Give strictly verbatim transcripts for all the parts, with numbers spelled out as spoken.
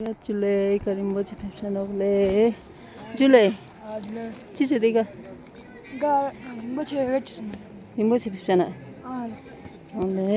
ཡ་ཇུ་ལེ། ཀ་རིན་པོ་ཆེ་ཕེབས་ཤ་ནོག་ལེ། ཇུ་ལེ། ཨ་ཇུ་ལེ། ཅི་ཅི་དེ་ཀ། ཀ་རིན་པོ་ཆེ་ཕེབས་ཤ་ནོག། རིན་པོ་ཆེ་ཕེབས་ཤ་ན། ཨ་ལེ། ཨ་ལེ།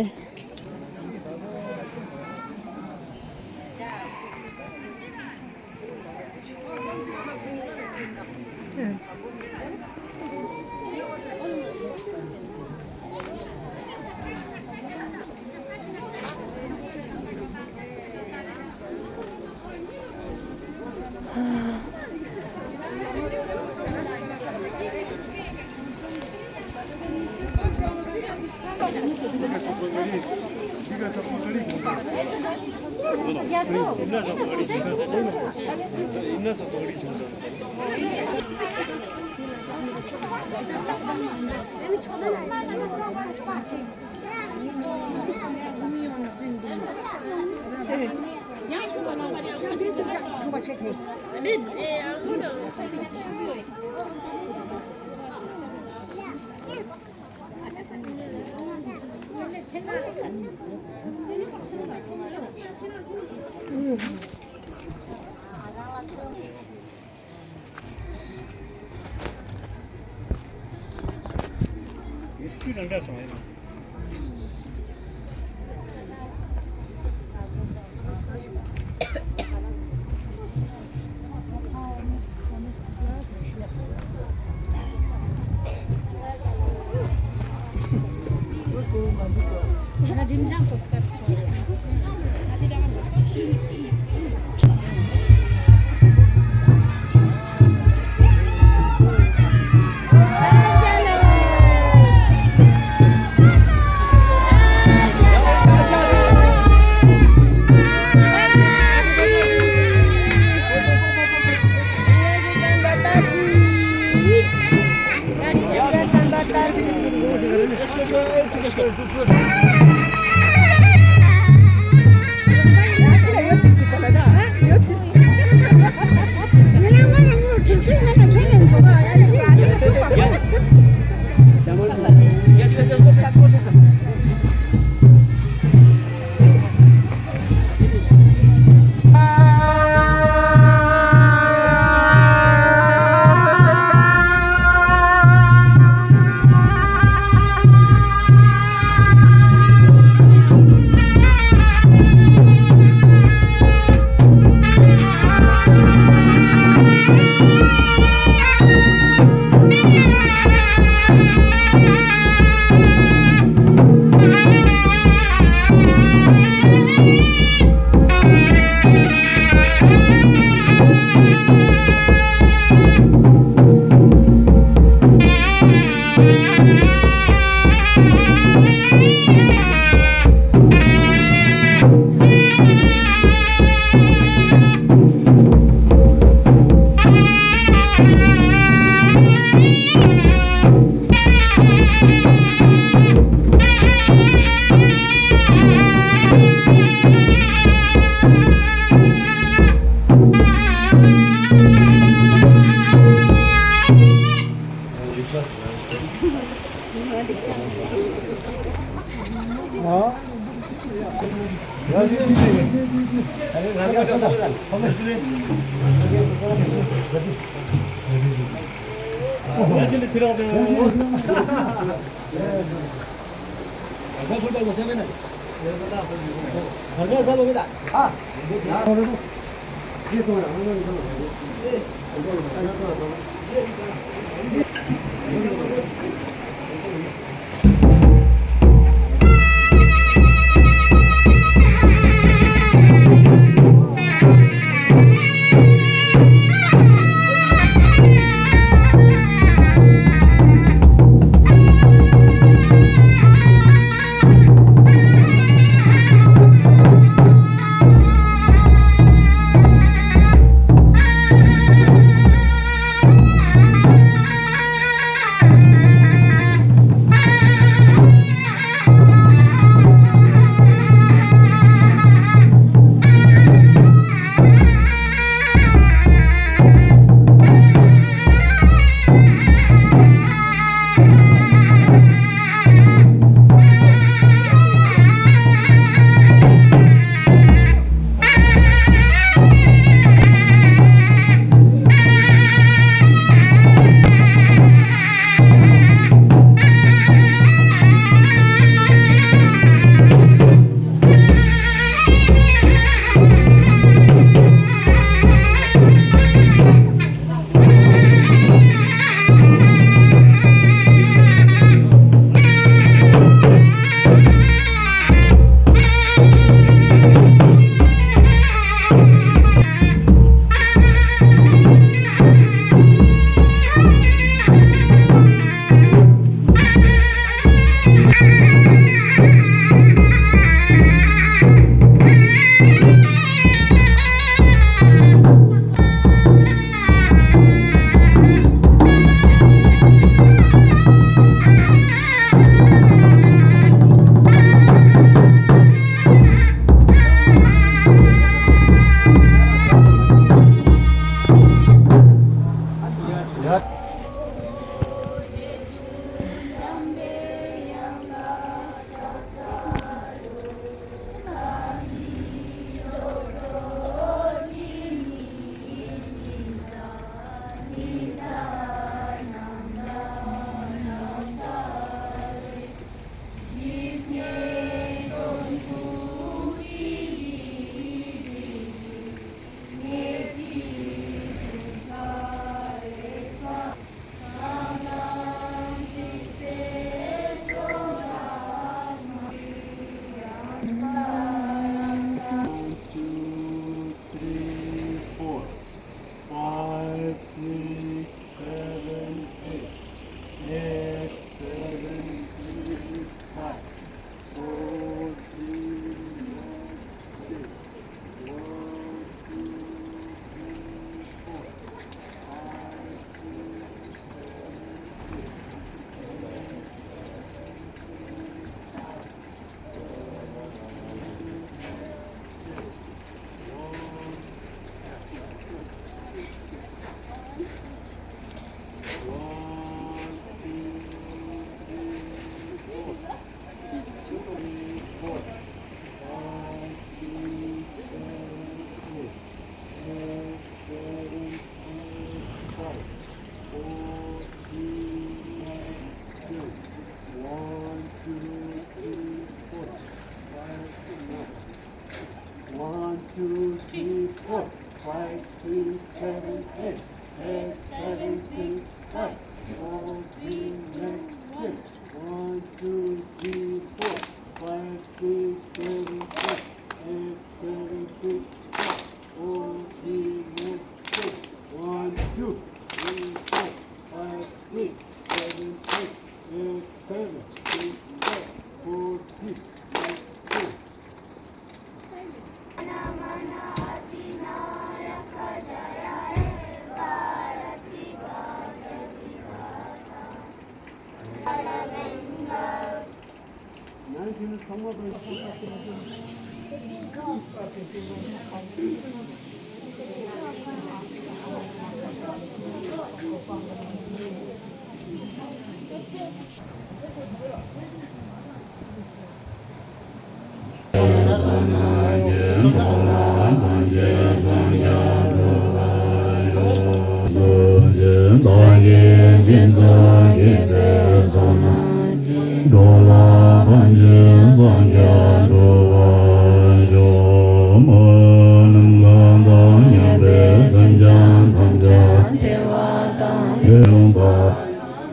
Four, five, six, seven, eight. Eight, seven, six, five. Four, three, nine, ten. One, two, three, four. Five, six, seven, eight. Eight, seven, six, five. Four, three, nine, ten. One, two, three, four, five, six, seven, eight. Eight, seven, six, five. Four, three, nine, ten.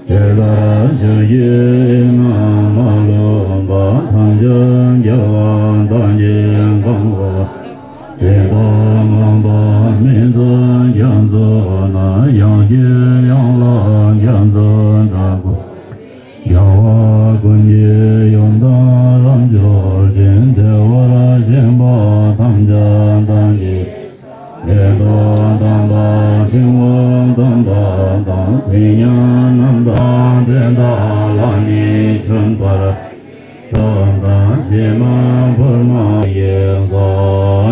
དེ་ལྟར་བྱང་ཆུབ་ཀྱི་སེམས་མ་ལུས་པ་ཐམས་ཅད་རྒྱལ་བ་དང་ཉེ་གང་བ། དེ་དག་ངང་པ་མི་འཛིན་རྒྱ་མཚོ་ན། ཡང་ཞིག་ཡང་ལ་རྒྱ་མཚོ་འདྲ་བརྐོས། རྒྱལ་བ་ཀུན་གྱི་ཡོན་ཏན་རབ་འབྱོར་ཞིང་། བདེ་བར་གཤེགས་པ་ཐམས་ཅད་དང་ནི། བདེ་སྟོབས་དམ་པ་ཕྲེང་བ་དམ་པ་དང་། མཚན་ཉིད་རྣམ་དག་དེ་དག་ལ་ནི་མཆོད་པར་མཆོད་དང་། ཕྱི་མ་ཕུར་མ་ཡི་སངས་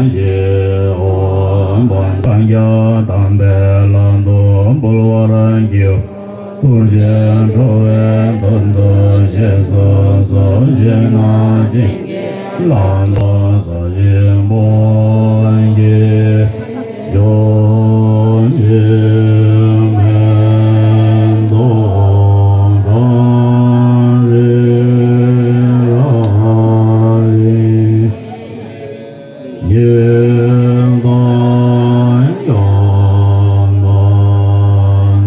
རྒྱས་འོད་དཔག་མཛངས་རྒྱ་དམ་པའི་ལྷ་མདོག་འབུལ་བར་བགྱི། ཐུགས་རྗེས་ཁྲོ་བོའི་དོན་དུ་གཤེགས་སུ་གསོལ། ཞེ་ན་བྱིན་གྱིས་བརླབ་ཏུ་གསོལ། ཞིང་པོ་ཡི་ཕྱོགས་བཅུའི་མེ་ཏོག་གང་རིགས་རབ་བཞད། ཡིད་དང་ཡང་དག་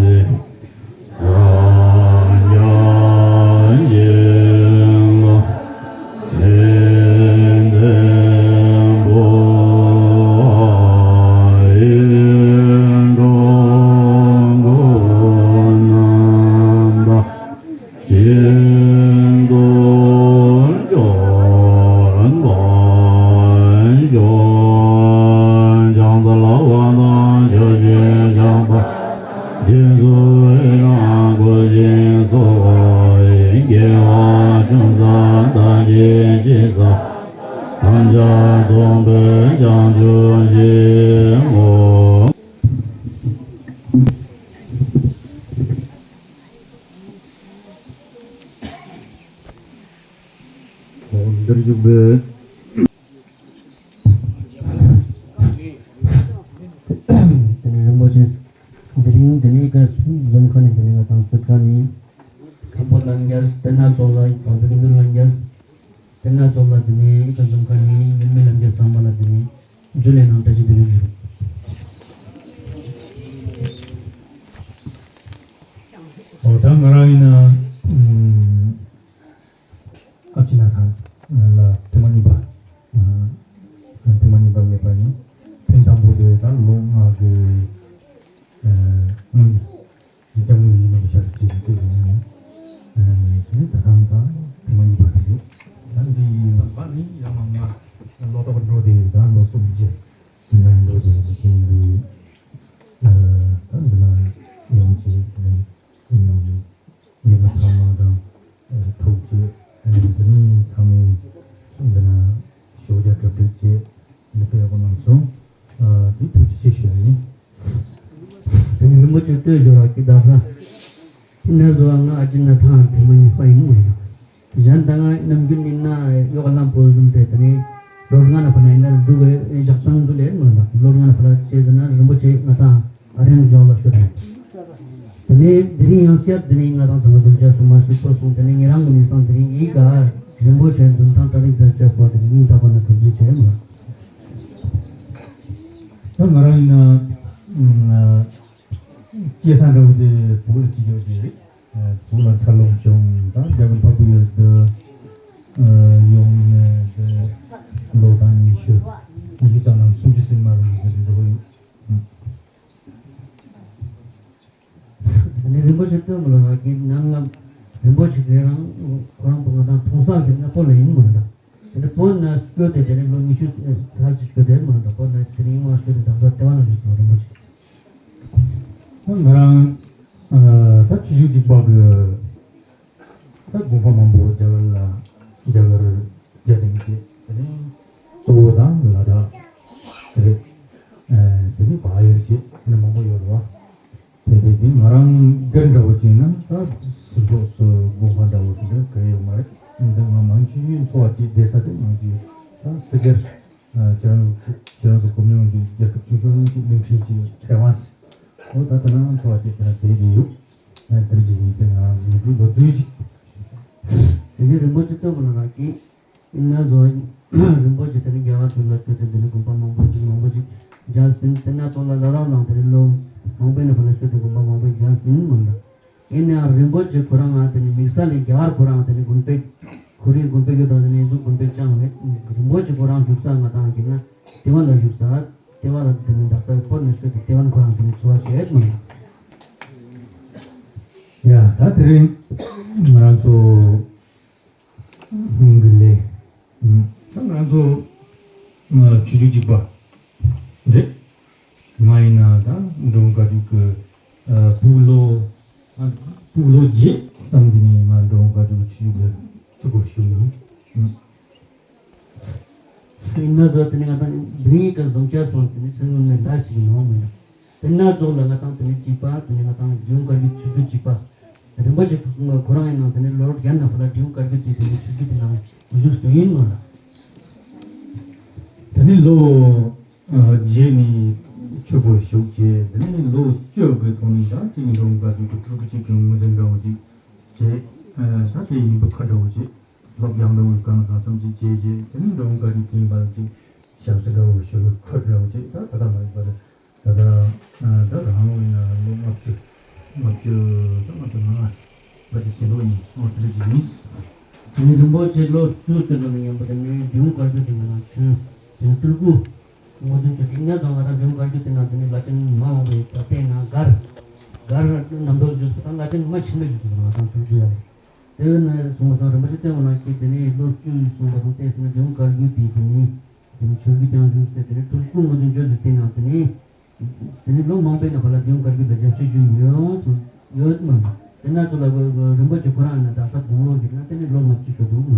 འདི། སངས་རྒྱས་ཀྱི་ལུས་ཕྱིར་འདི་འབུལ་བ་ཡིས། འགྲོ་ཀུན་རྣམ་དག་ཞིང་དུ་སྐྱོང་བར་ཤོག། བྱང་ས་ལ་བ་དང་ཕྱོགས་བཅུའི་བྱང་ས་རྗེས་སུ་ཡི་རང་བསྐུལ་ཞིང་གསོལ་བ་ཡི། དགེ་བ་ཅུང་ཟད་བདག་གིས་ཅི་བསགས། ཐམས་ཅད་མཚུངས་པའི་བྱང་ཆུབ་ཤིང་ངོ་། འོ་འདིར་བཞུགས་པའི་དེ་ནས་རིན་པོ་ཆེ་དེ་རིང་དེ་ནས་ཀ་འཛོམས་མཁན་ནི་དེ་ནས་ང་དང་སུ་ཁ་ནི་མཁན་པོ་ལྷན་རྒྱས། དེ་ན་ཙོགས་ལ་བ་དུ་ཀུན་འདུས་ལྷན་རྒྱས། དེ་ན་ཙོགས་ལ་དེ་ནས་ཀ་འཛོམས་མཁན་ནི་ཡུལ་མི་ལྷན་རྒྱས་ཚང་མ་ལ་དེ་ནས་ཇུ་ལེ་ནང་བཀྲ་ཤིས་བདེ་ལེགས་ཞུ། འོ་ད་ང་རང་ཡིན་ན་ཨ་ཅི་ན་ཐང་ལ་ཐེངས་མ་གཉིས་པ། ཨ་ཐེངས་མ་གཉིས་པ་སླེབས་པ་ཡིན། ཐེངས་དང་པོ་དེ་ད་ལོ་ལྔ་གི་ཨ་སྔོན་ཡིན་ཀྱང་སྔོན་ཡིན་ནོ་ཤར་ཅིག་ཅིག་ཡིན། ཨ་ནི་ད་ཐེངས་ད་ཐེངས་མ་གཉིས་པ་དེ་རེད། ད་འདི་ཡིན་ན་པ་ནི་ཡང་མ་ང་ལོ་ཏོག་འགྲོ་དེ་ད་ལོ་གསུམ་རྗེས་ཡིན་ན་ཡང་ཅིག་དེ་ཡིན་དུས་ཨ་ད་འདི་ན་ཡང་ཅིག་ཨ་ཡོད་པ་ཚང་མ་དང་ཐུགས་རྗེ་ཆེ། འདི་ནི་ཚང་མས་འདི་ན་ཞོགས་ཇ་གྲ་སྒྲིག་བྱས་འདི་སྤེལ་གོ་གནང་སོང་། འདི་ཐུགས་རྗེ་ཆེ་ཞུ་ཡ་ཡིན། དེ་ནི་རིན་པོ་ཆེ་ལྟོས་འབྱོར་བ་ཀི་དག་ས། དེ་ནས་བཟོ་བ་ང་ཨ་ཅི་ན་ཐང་ཐེངས་མ་གཉིས་པ་ཡིན་མོད། གཞན་ད་ང་ནམ་རྒྱུན་ནི་ན་ཡོག་ལམ་པོ་བཟུང་སྟེ་དེ་ནས་ལོ་ལྔ་ན་ཕ་ན་ཡིན་ན་འདུག་གི་ཞག་ཚང་འདུག་ལས་མོད་ལ་ལོ་ལྔ་ན་ཕ་ལ་བྱས་ཟེར་ན་རིན་པོ་ཆེ་ང་ཚང་། ཨ་རེན་ཇོ་ལ་ཤོད་དང་། དེ་ནས་དེ་རིང་ཡང་བསྐྱར་དེ་ནས་ང་རང་ཚང་མ་འཛོམས་ཆ་སོང་མ་ཞིག་ཐོག་སོང་། དེ་ནས་ངེད་རང་ངོས་ནས་སང་དེ་རིང་ཡིག་ག་རིན་པོ་ཆེ་འདུན་ཐང་གྲ་སྒྲིག་མཛད་ཆ་སོགས་དེ་ནས་སྙིང་ཐག་པ་ནས་ཐུགས་རྗེ་ཆེ་མོ། ང་རང་ཡིན་ན་སྐྱེས་ས་འདྲ་བོ་དེ་བོད་ལ་སྐྱེས་ཡོད་དེ་རེད། བོད་ལ་འཚར་ལོངས་བྱུང་ད་རྒྱ་གར་འཕགས་པའི་ཡུལ་དུ་ཡོང་ནས་དེ་ལོ་དང་ཉི་ཤུ་ཉི་ཤུ་ཙམ་ནང་སུམ་ཅུ་ཟིན་མ་རུང་གི་འགྲོ་གི་ཡོད། དེ་ནས་རིན་པོ་ཆེ་སྟོན་མི་ལ་རག་གི་ནང་ལ་རིན་པོ་ཆེ་དེ་རང་ཁོ་རང་བོ་ང་དང་མཐོང་ས་གི་ན་བོད་ལ་ཡིན་མི་འདྲ། དེ་ནས་བོད་ན་སྐྱོད་དེ་དེ་ནས་ལོ་ཉི་ཤུ་ལྷག་ཅིག་སྐྱོད་དེ་མི་འདྲ། བོད་ན་དེ་རིང་མ་སྐྱོད་དེ་དག་ས་དེ་བ་ན་ཡོད་རིན་པོ་ཆེ། ང་རང་ད་ཆུ་ཆུ་གཅིག་པ་གི་ད་དགོན་པ་མང་པོ་རྒྱ་གར་ལ་རྒྱ་གར་རྒྱ་དེང་གི་དེ་ནས་གཙོ་བོ་དང་ལ་དྭགས་རེད། དེ་ནས་བལ་ཡུལ་གྱི་དེ་ནས་མང་པོ་ཡོད་རེད་བ། དེ་དེ་དེ་ང་རང་སྒེར་འདྲ་བོ་བྱས་ན་ད་སུ་ཚོགས་སུ་དགོན་པ་འདྲ་བོ་དེ་འདྲ་ག་ཡོད་མ་རེད། འདི་ང་མང་ཆེ་འཚོ་བ་སྐྱེལ་བསྡད་ས་དེ་མང་ཆེ་ད་སི་སྒེར་ཁྱེད་རང་ཁྱེད་རང་ཚོ་གོ་མྱོང་གི་རྒྱལ་ཁབ་ཆུང་ཆུང་གི་གླིང་ཕྲན་གྱི་ཐའེ་ཝན་ཨོ་ད་ལྟ་ན་འཚོ་བ་སྐྱེལ་བསྡད་ས་དེ་རེད་ཡོད། དེར་གྱི་ཡིན་ཏེ་ང་རང་ཚོ་མི་འགྲུལ་ལོ་དུས་ཅིག་དེ་ནས་རིན་པོ་ཆེ་སྟོན་མི་ལ་རག་གི་ཡིན་ན་བཟོ། རིན་པོ་ཆེ་དེ་ནི་རྒྱལ་བ་ཚོ་ལ་སྤྲོད་དེ་དེ་ནི་དགོན་པ་མང་པོ་ཞིག་མང་པོ་ཞིག་རྒྱ་སྤིན་དེ་ན་ཚོ་ལ་ལ་ལ་ནང་དེ་ནི་ལོ་མང་པོའི་ནང་ཕ་ལ་སྤྲོད་དེ་དགོན་པ་མང་པོ་རྒྱ་སྤིན་མང་ལ། ཡིན་ནའང་རིན་པོ་ཆེ་ཁོ་རང་ང་དེ་ནི་དམིགས་བསལ་ལས་རྒྱ་གར་ཁོ་རང་དེ་ནི་དགོན་པའི་ཁོ་རའི་དགོན་པའི་ཡོད་དང་དེ་ནི་ཡིན་ཚུལ་དགོན་པའི་ཅང་མེད། རིན་པོ་ཆེ་ཁོ་རང་བཞུགས་ས་ང་དང་གི་ན་དེ་བ་ལ་བཞུགས་ས་དེ་བ་ལ་དེ་ནི་དག་ས་སྤོར་ནས་སྤྲོད་དེ་དེ་བ་ཁོ་རང་དེ་ནི་འཚོ་བ་བྱེད་མང་ལ། ཡ་ད་དེ་རིང་ང་རང་ཚོ་སྙིང་གི་ལས། ད་ང་ཚོ་ཆུ་ཆུ་གཅིག་པ་རེད། ང་ཡིན་ན་ད་འབྲོང་དཀར་རྒྱུག་གི་ཕུག་ལོ་ཕུག་ལོ་བརྒྱད་ཙམ་དེ་ནས་ང་འབྲོང་དཀར་རྒྱུག་ཆུ་ཆུ་གི་ཕུག་ལ་ཞུགས་ཡིན། ཡིན་ན་བཟོ་དེ་ནས་ང་ད་འདི་རིང་གི་རྫོང་ཆ་སོང་དེ་ནས་སེམས་ངོ་ནས་ལ་ཞིག་ནོར་མེད། དེ་ན་ཚོགས་ལ་ང་དང་དེ་ནས་གཅིག་པ་དེ་ནས་ང་དང་འབྲོང་དཀར་རྒྱུག་ཆུ་ཆུ་གཅིག་པ། རིན་པོ་ཆེ་ཁོ་རང་ཡིན་ནང་དེ་ནས་ལོ་བརྒྱ་ནང་ཕ་ལ་འབྲོང་དཀར་རྒྱུག་དེ་དེ་ནས་ཆུ་ཆུ་དེ་ནང་བཞུགས་སུ་ཡིན་ནོ་ལ། དེ་ནས་ལོ་རྗེས་ནས་ཆུ་བོ་ཞུགས་རྗེས་དེ་ནས་ལོ་བཅུ་གི་ཐོག་ནས་ད་ཅིག་འབྲོང་དཀར་རྒྱུག་གི་ཕྲུ་གུ་གཅིག་གི་ངོས་འཛིན་འདྲ་བོ་ཅིག་བྱས། ད་དེ་ཡིན་པ་ཁ་འདྲ་བོ་ཅིག་སློབ་སྦྱང་འདྲ་བོ་གང་ལ་གང་འཚམ་ཅིག་བྱས་རྗེས་དེ་ནས་འབྲོང་དཀར་རྒྱུག་དེ་ཡིན་པ་ཅིག་ཞབས་སུ་འདྲ་བོ་ཞུ་བའི་ཁུར་འདྲ་བོ་ཅིག་ད་ད་ལྟ་མ་ཡིན་པ་ད། ད་ལྟ་ད་རང་ལོ་ཡིན་ན་ལོ་ལྔ་བཅུ་ལྔ་བཅུ་ད་ལྔ་བཅུ་ང་ལྔ་ལྔ་བཅུ་ཞེ་ལོ་ཡིན་ཨོ་དེ་འདྲ་ཅིག་ཡིན། དེ་ནས་རིན་པོ་ཆེ་ལོ་བཅུ་ཙམ་ལ་མཉམ་པོ་དེ་ནས་འབྲོང་དཀར་རྒྱུག་དེ་ང་ལ་ཆུ་དེ་ནས་སྤྲུལ་སྐུ་ངོས་འཛིན་བྱས་ཏེ་ཡིན་ན་ཙང་ང་དང་འབྲོང་དཀར་རྒྱུག་དེ་ན་དེ་ནས་བླ་ཆེན་མ་འོངས་པའི་ད་ལྟའི་ན་མགར་མགར་རྣམ་གྲོལ་རྒྱུགས་སུ་དང་བླ་ཆེན་མ་ཆེན་མོ་རྒྱུགས་སུ་ང་དང་སྤྲུལ་སྐུ་ཡ་ལ། དེ་ནས་སོང་བ་སང་རིན་པོ་ཆེ་སྟོན་པ་ན་ཁྱེད་དེ་ནས་ལོ་བཅུ་སོང་བ་སང་དེ་ནས་འབྲོང་དཀར་རྒྱུག་དེ་དེ་ནས་དེ་ནས་ཆོས་རྒྱུགས་ཀྱང་བཞུགས་ཏེ་དེ་ནས་སྤྲུལ་སྐུ་ངོས་འཛིན་བྱས་ཏེ་དེ་ནང་དེ་ནས། དེ་ནས་ལོ་མང་པོའི་ནང་ཕ་ལ་འབྲོང་དཀར་རྒྱུག་ལ་རྒྱབ་སྐྱོར་ཞུས་ཡོད་ཡོད་མ་རེད། དེ་ན་ཚོ་ལ་རིན་པོ་ཆེ་ཁོ་རང་ཡིན་ན་ད་ས་དགུང་ལོ་གི་ན་དེ་ནས་ལོ་ལྔ་བཅུ་ཞུ་འདུག་མ་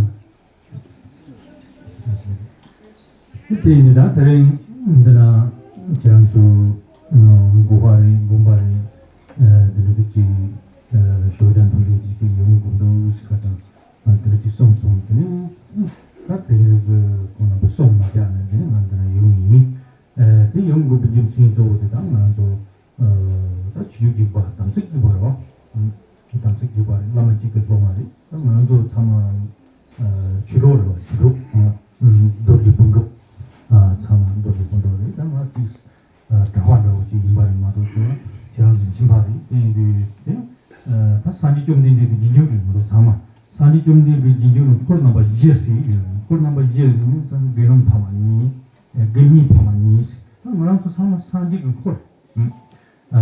རེད། དེ་ཡིན་ད་དེ་རིང་འདི་ན་ཁྱེད་རང་ཚོ་དགོན་པ་རེད་དགོན་པ་རེད་དེ་འདྲ་གི་ཅིག་ཞོ་དང་འཐུང་ཆུ་ཅིག་ཅིག་ཡོང་དགོས་འདུག་ཟེར་ཁ་དང་དེ་འདྲ་ཅིག་གསུངས་སོང་། དེ་ནས་ད་དེ་རིང་གི་ཁོང་རྣམ་པ་གསུང་མ་རྒྱག་ནས་དེ་ནས་ང་འདི་ན་ཡོང་ཡིན། དེ་ཡོང་དགོས་པའི་རྒྱུ་མཚན་གཙོ་བོ་དེ་དང་ང་ཚོ་ད་ཆོས་བརྒྱུད་གཅིག་པ་དམ་ཚིག་གཅིག་པ་རེད་བ། དམ་ཚིག་གཅིག་པ་རེད། བླ་མ་གཅིག་གི་སློབ་མ་རེད། ད་ང་ཚོ་ཚང་མ་ཆོས་གྲོགས་རེད་བ། ཆོས་གྲོགས་རྡོ་རྗེ་སྤུན་གྲོགས་ཚང་མ་རྡོ་རྗེ་སྤུན་གྲོགས་རེད། ད་ང་གཅིག་གྲྭ་པ་འདྲ་བོ་ཅིག་ཡིན་པ་རེད་མ་གཏོགས་ཁྱེད་རང་ཚོ་ཁྱིམ་པ་རེད། དེ་ཡིན་དུས་དེ་ད་སངས་རྒྱས་བཅོམ་ལྡན་འདས་ཀྱི་རྗེས་འཇུག་རེད་མ་གཏོགས་ཚང་མ། སངས་རྒྱས་བཅོམ་ལྡན་འདས་ཀྱི་རྗེས་འཇུག་ནི་འཁོར་རྣམ་པ་བཞི་ཟེར་ཡོད། འཁོར་རྣམ་པ་བཞི་ཟེར་ནི་སངས་རྒྱས་དགེ་སློང་ཕ་མ་གཉིས། དགེ་བསྙེན་ཕ་མ་གཉིས། ད་ང་རང་ཚོ་ཚང་མ་སངས་རྒྱས་ཀྱི་འཁོར།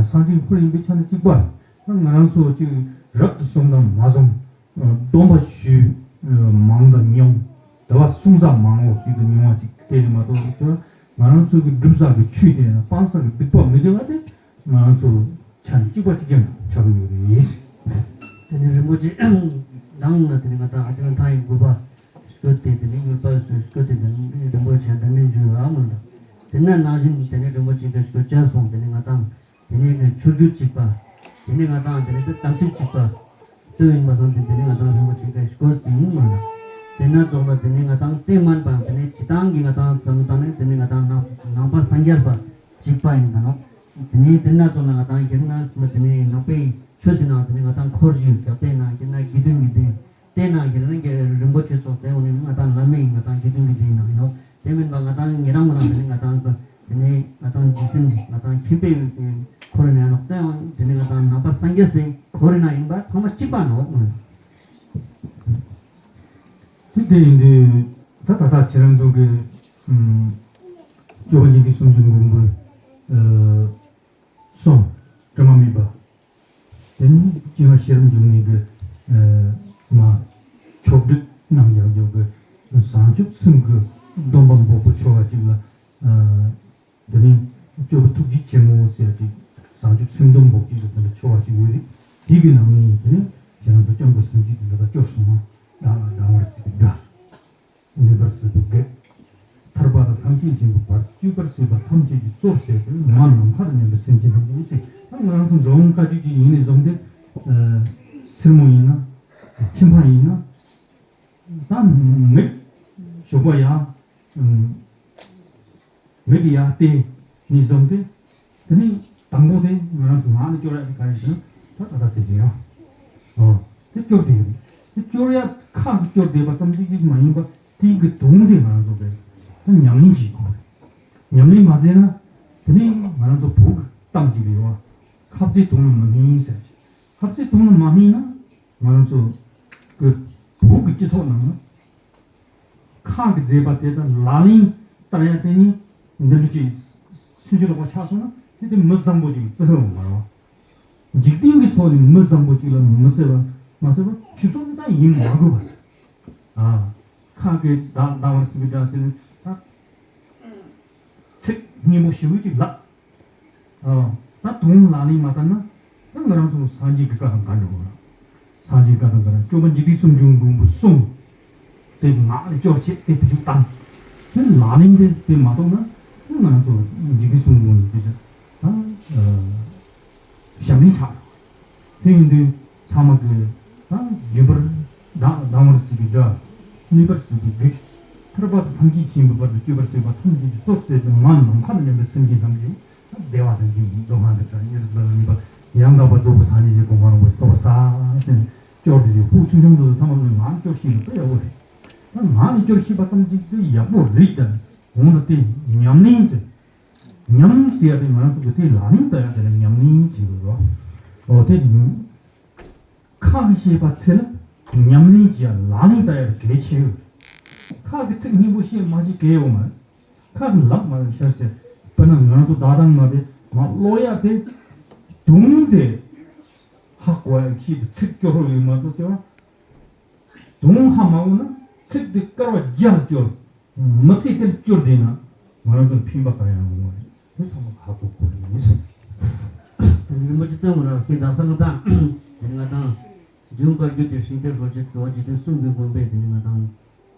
སངས་རྒྱས་ཀྱི་འཁོར་ཡིན་པའི་ཆ་ནས་གཅིག་པ། ད་ང་རང་ཚོ་གཅིག་རབ་ཏུ་བྱུང་དང་མ་བྱུང་། སྡོམ་པ་ཞུས་མང་དང་ཉུང་། དེ་བ་གསུང་ས་མང་བོ་གཅིག་ཏུ་ཉུང་བ་གཅིག་དེ་ནི་མ་གཏོགས་ང་རང་ཚོ་གི་སྒྲུབ་ས་གི་ཆོས་དེ་སྤང་ས་གི་སྡིག་པ་མི་བདེ་བ་དེ་ང་རང་ཚོ་ཆ་ནས་གཅིག་པ་གཅིག་རྐྱང་ཆགས་ཀྱི་ཡོད་རེད། དེ་ནས་རིན་པོ་ཆེ་མདང་ན་དེ་ནས་ང་དང་ཨ་ཅག་ཐང་ཡི་དགོས་པ་སྐྱོད་དེ་དེ་ནས་ཡོད་པ་སུ་སྐྱོད་དེ་དེ་ནས་རིན་པོ་ཆེ་དེ་ནས་འཇུ་ཡོད་མོ་ལ། དེ་ན་ནང་བཞིན་དེ་ནས་རིན་པོ་ཆེ་ག་སྐྱོད་ཆ་སོང་། དེ་ནས་ང་དང་དེ་ནས་ཆོས་བརྒྱུད་གཅིག་པ། དེ་ནས་ང་དང་དེ་ནས་དམ་ཚིག་གཅིག་པ། དེ་ཡིན་པ་སང་དེ་ནས་ང་དང་རིན་པོ་ཆེ་ག་སྐྱོད་དེ་ཡིན་མོ་ལ། དེ་ན་ཙོགས་ལ་དེ་ནས་ང་དང་དེ་མན་པ་དེ་ནས་སྤྱི་བཏང་གི་ང་དང་བསམ་བློ་བཏང་ནས་དེ་ནས་ང་དང་ནང་པ་སངས་རྒྱས་པ། གཅིག་པ་ཡིན་ད་ནོག། དེ་ནས་དེ་ན་ཙོགས་ལ་ང་དང་སྒེར་ན་དེ་ནས་ནང་པའི་ཆོས་ཟེར་ན་དེ་ནས་ང་དང་འཁོར་བཞི་རྒྱབ་རྟེན་ན་སྒེར་ན་དགེ་འདུན་གྱི་སྡེ། དེ་ན་སྒེར་ན་རིན་པོ་ཆེ་ཚོགས་དེ་འོ་ནི་ང་དང་བླ་མའི་ང་དང་དགེ་འདུན་གྱི་སྡེ་ནང་ཡིན་ནོག། དེ་མིན་པ་ང་དང་ཉེ་རང་མོ་རང་དེ་ནས་ང་དང་ དེ་ནས་ང་དང་འཇིག་རྟེན་ང་དང་ཁྱིམ་པའི་འཁོར་ནས་ནོག་ཏེ་དེ་ནས་ང་དང་ནང་པ་སངས་རྒྱས་པའི་འཁོར་ན་ཡིན་པ་ཚང་མ་གཅིག་པ་ནོག་དེ་དེ་ཡིན་དུས་ད་ད་ལྟ་ཁྱེད་རང་ཚོ་གི་ཨམ་སྐྱོབ་པ་འཇིག་རྟེན་སུམ་ཅུ་མགོན་པོ་ཨ་སོང་དྲི་མ་མེད་པ། དེ་ནས་སྤྱན་སྔར་ཤེས་རབ་འབྱུང་གནས་ཀྱི་ཨ་མ་ཆོག་སྒྲིག་གནང་ཡག་འཇོག་གི་བྱང་ཆུབ་སེམས་ཀྱི་སྡོམ་པ་འབོགས་པ་ཆོ་ག་ཅིག་ལ་ཨ་དེ་ནས་སྐྱོབ་པ་ཐུགས་རྗེ་ཆེན་མོ་ཟེར་ཅིག་བྱང་ཆུབ་སེམས་སྡོམ་འབོགས་ཅིག་ལ་དེ་འདྲ་ཆོ་ག་ཅིག་ཡོད་རེད། དེ་གི་ནང་ནས་དེ་ནས་ཁྱེད་རང་ཚོ་སྐྱབས་འགྲོ་སེམས་བསྐྱེད་དེ་འདྲ་སྐྱོར་སོང་ན་ལྡང་ལྡང་བར་སྲིད་པའི་དགྲ། གནོད་པར་སྲིད་པའི་བགེགས། ཐར་པ་དང་ཐམས་ཅད་མཁྱེན་པའི་བར། གཅོད་པར་སྲིད་པ་ཐམས་ཅད་ཀྱི་གཙོར་བྱས་ཏེ་མ་ནམ་མཁར་གནོན་པའི་སེམས་ཅན་ཐམས་ཅད་ཟེར། ད་ང་རང་ཚོ་འགྲོ་འོང་བཀའ་བརྒྱུད་ཀྱི་ཡིན་ནས་བཟུང་སྟེ་ཨ་སེར་མོ་ཡིན་ན་ཁྱིམ་པ་ཡིན་ན་ད་མིག་ཞོགས་པ་ཡ་ཨ་མིག་ཡ་བལྟས་ནས་བཟུང་སྟེ། དེ་ནས་དང་པོ་དེ་ང་རང་ཚོ་ངག་ནས་སྐྱོར་ཡ་དེ་ག་རེ་ཟེར་ན་ད་ད་ལྟ་དེ་རེད་ཡ། ཨོ་དེ་སྐྱོར་དེ་ཡིན། དེ་སྐྱོར་ཡ་ཁ་གི་སྐྱོར་བསྡད་པ་ཙམ་ཞིག་གིས་མ་ཡིན་པ་དེ་གི་དོན་དེ་ང་རང་ཚོ་གི་ད་ཉམས་ལེན་བྱེད་དགོས། ཉམས་ལེན་མ་བྱས་ན་དེ་ནས་ང་རང་ཚོ་བོད་ཀྱི་གཏམ་ཅིག་ཡོད་བ། ཁ་བརྩེ་དུང་ལ་མི་སྨིན་ཟེར། ཁ་བརྩེ་དུང་ལ་མ་སྨིན་ན་ང་རང་ཚོ་གི་བོད་ཀྱི་སྤྱི་ཚོགས་ནང་ན། ཁ་གི་མཛད་པ་དེ་དང་ལག་ལེན་བསྟར་ཡ་དེ་ནི་འདི་འདྲ་ཅིག་སུན་ཅི་ལོག་པ་ཆགས་སོང་ན་དེ་དེ་མི་བཟང་པོ་ཅིག་བརྩི་ཧ་མ་རུང་། འཇིག་རྟེན་གྱི་ཕྱོགས་ནས་མི་བཟང་པོ་ཅིག་ལ་མི་བརྩི་བ་མ་བརྩི་བ་ཆོས་ཕྱོགས་ནས་ད་ཡིན་མ་དགོས་པ། ཨ་ཁ་གི་ལྡང་ལྡང་བར་སྲིད་པའི་དགྲ་ཟེར་ནས་ད་ཚིག་སྙན་པོ་ཞེ་པོ་ཅིག་ལབ། ཨ་ད་དུང་ལག་ལེན་མ་བསྟར་ན་ད་ང་རང་ཚོ་སངས་རྒྱས་ཀྱི་བཀའ་དང་འགལ་འགྲོ་གི་རེད། སངས་རྒྱས་བཀའ་དང་འགལ་ན་སྐྱོབ་པ་འཇིག་རྟེན་སུམ་ཅུ་མགོན་པོ་གསུངས། དེ་ངག་ནས་སྐྱོར་བྱེད་དེ་བེད་སྤྱོད་བཏང་། དེ་ལག་ལེན་དེ་དེ་མ་གཏོང་ན་ང་རང་ཚོ་འཇིག་རྟེན་སུམ་ཅུ་མགོན་པོ་དེ་ད་ཞབས་འདྲེན་ཆགས། དེ་ཡིན་དུས་ཚང་མ་གི་ད་རྒྱུན་པར་ལྡང་ལྡང་བར་སྲིད་པའི་དགྲ། གནོད་པར་སྲིད་པའི་བགེགས། ཐར་པ་དང་ཐམས་ཅད་མཁྱེན་པའི་བར་དུ་གཅོད་པར་སྲིད་པ་ཐམས་ཅད་ཀྱི་གཙོར་བྱས་ཏེ་མ་ནམ་མཁར་གནོན་པའི་སེམས་ཅན་ཐམས་ཅད། བདེ་བ་དང་ལྡན་པའི་མདོ་སྔགས་འདི་ལྟར་ཉེར་ལ་ལ་ནུས་པ་ཡང་དག་པར་རྫོགས་པའི་སངས་རྒྱས་ཀྱི་གོ་འཕང་རིན་པོ་ཆེ་ཐོབ་པར་ཤོག་ཟེར་ནས་སྐྱོར་ཏེ་ཡོད། ཕྲུ་གུ་ཆུང་ཆུང་ཚོ་ཚང་མ་ལ་ངག་སྐྱོར་ཤེས་ན་དཔེ་ཡག་པོ་རེད། ད་ངག་ནས་སྐྱོར་ཤེས་པ་ཙམ་གཅིག་དེ་ཡག་པོ་རེད་ད། འོ་ན་དེ་ཉམས་ལེན་དེ། ཉམས་ཟེར་ཡ་དེ་ང་རང་ཚོ་གི་དེ་ལག་ལེན་བསྟར་ཡ་དེ་ལ་ཉམས་ལེན་བྱེད་དགོས་རོ། འོ་དེ་ཁ་ཤེས་པ་ཚེ་ལ་ཉམས་ལེན་བྱེད་ཡ་ལག་ལེན་བསྟར་ཡ་གལ་ཆེ། ཁ་གི་ཚིག་སྙན་པོ་བཤད་མ་བཤད་གལ་ཡོད་མ་རེད། ཁ་གི་ལབ་མ་ལབ་ཤར་ཟེར། དཔེར་ན་ང་རང་ཚོ་བདག་དང་མ་དེ་མ་ཀློག་ཡ་དེ་དུང་དེ་ཧ་གོ་ཡ་ཤེས་དུ་ཚིག་སྐྱོར་རོགས་ཡོད་མ་གཏོགས་ཀྱང་། དུང་ཧ་མ་གོ་ན་ཚིག་དེ་དཀར་བ་རྒྱལ་སྐྱོར། མི་ཚེ་དེར་སྐྱོར་བསྡད་ན་ང་རང་ཚོར་ཕན་པ་གང་ཡང་ཡོང་བ་རེད། དེ་ཚང་མ་ཧ་གོ་དགོས་རེད། རིན་པོ་ཆེ་སྟོན་མོ་རང་གི་དག་ས་ང་དང་དེ་ང་དང་འབྱུང་བཀའ་བརྒྱུད་དེ་ཤིང་རྟའི་རོ་ཆེ་དོ་འཇིག་རྟེན་གསུམ་གྱི་མགོན་པོས་དེ་ནི་ང་དང་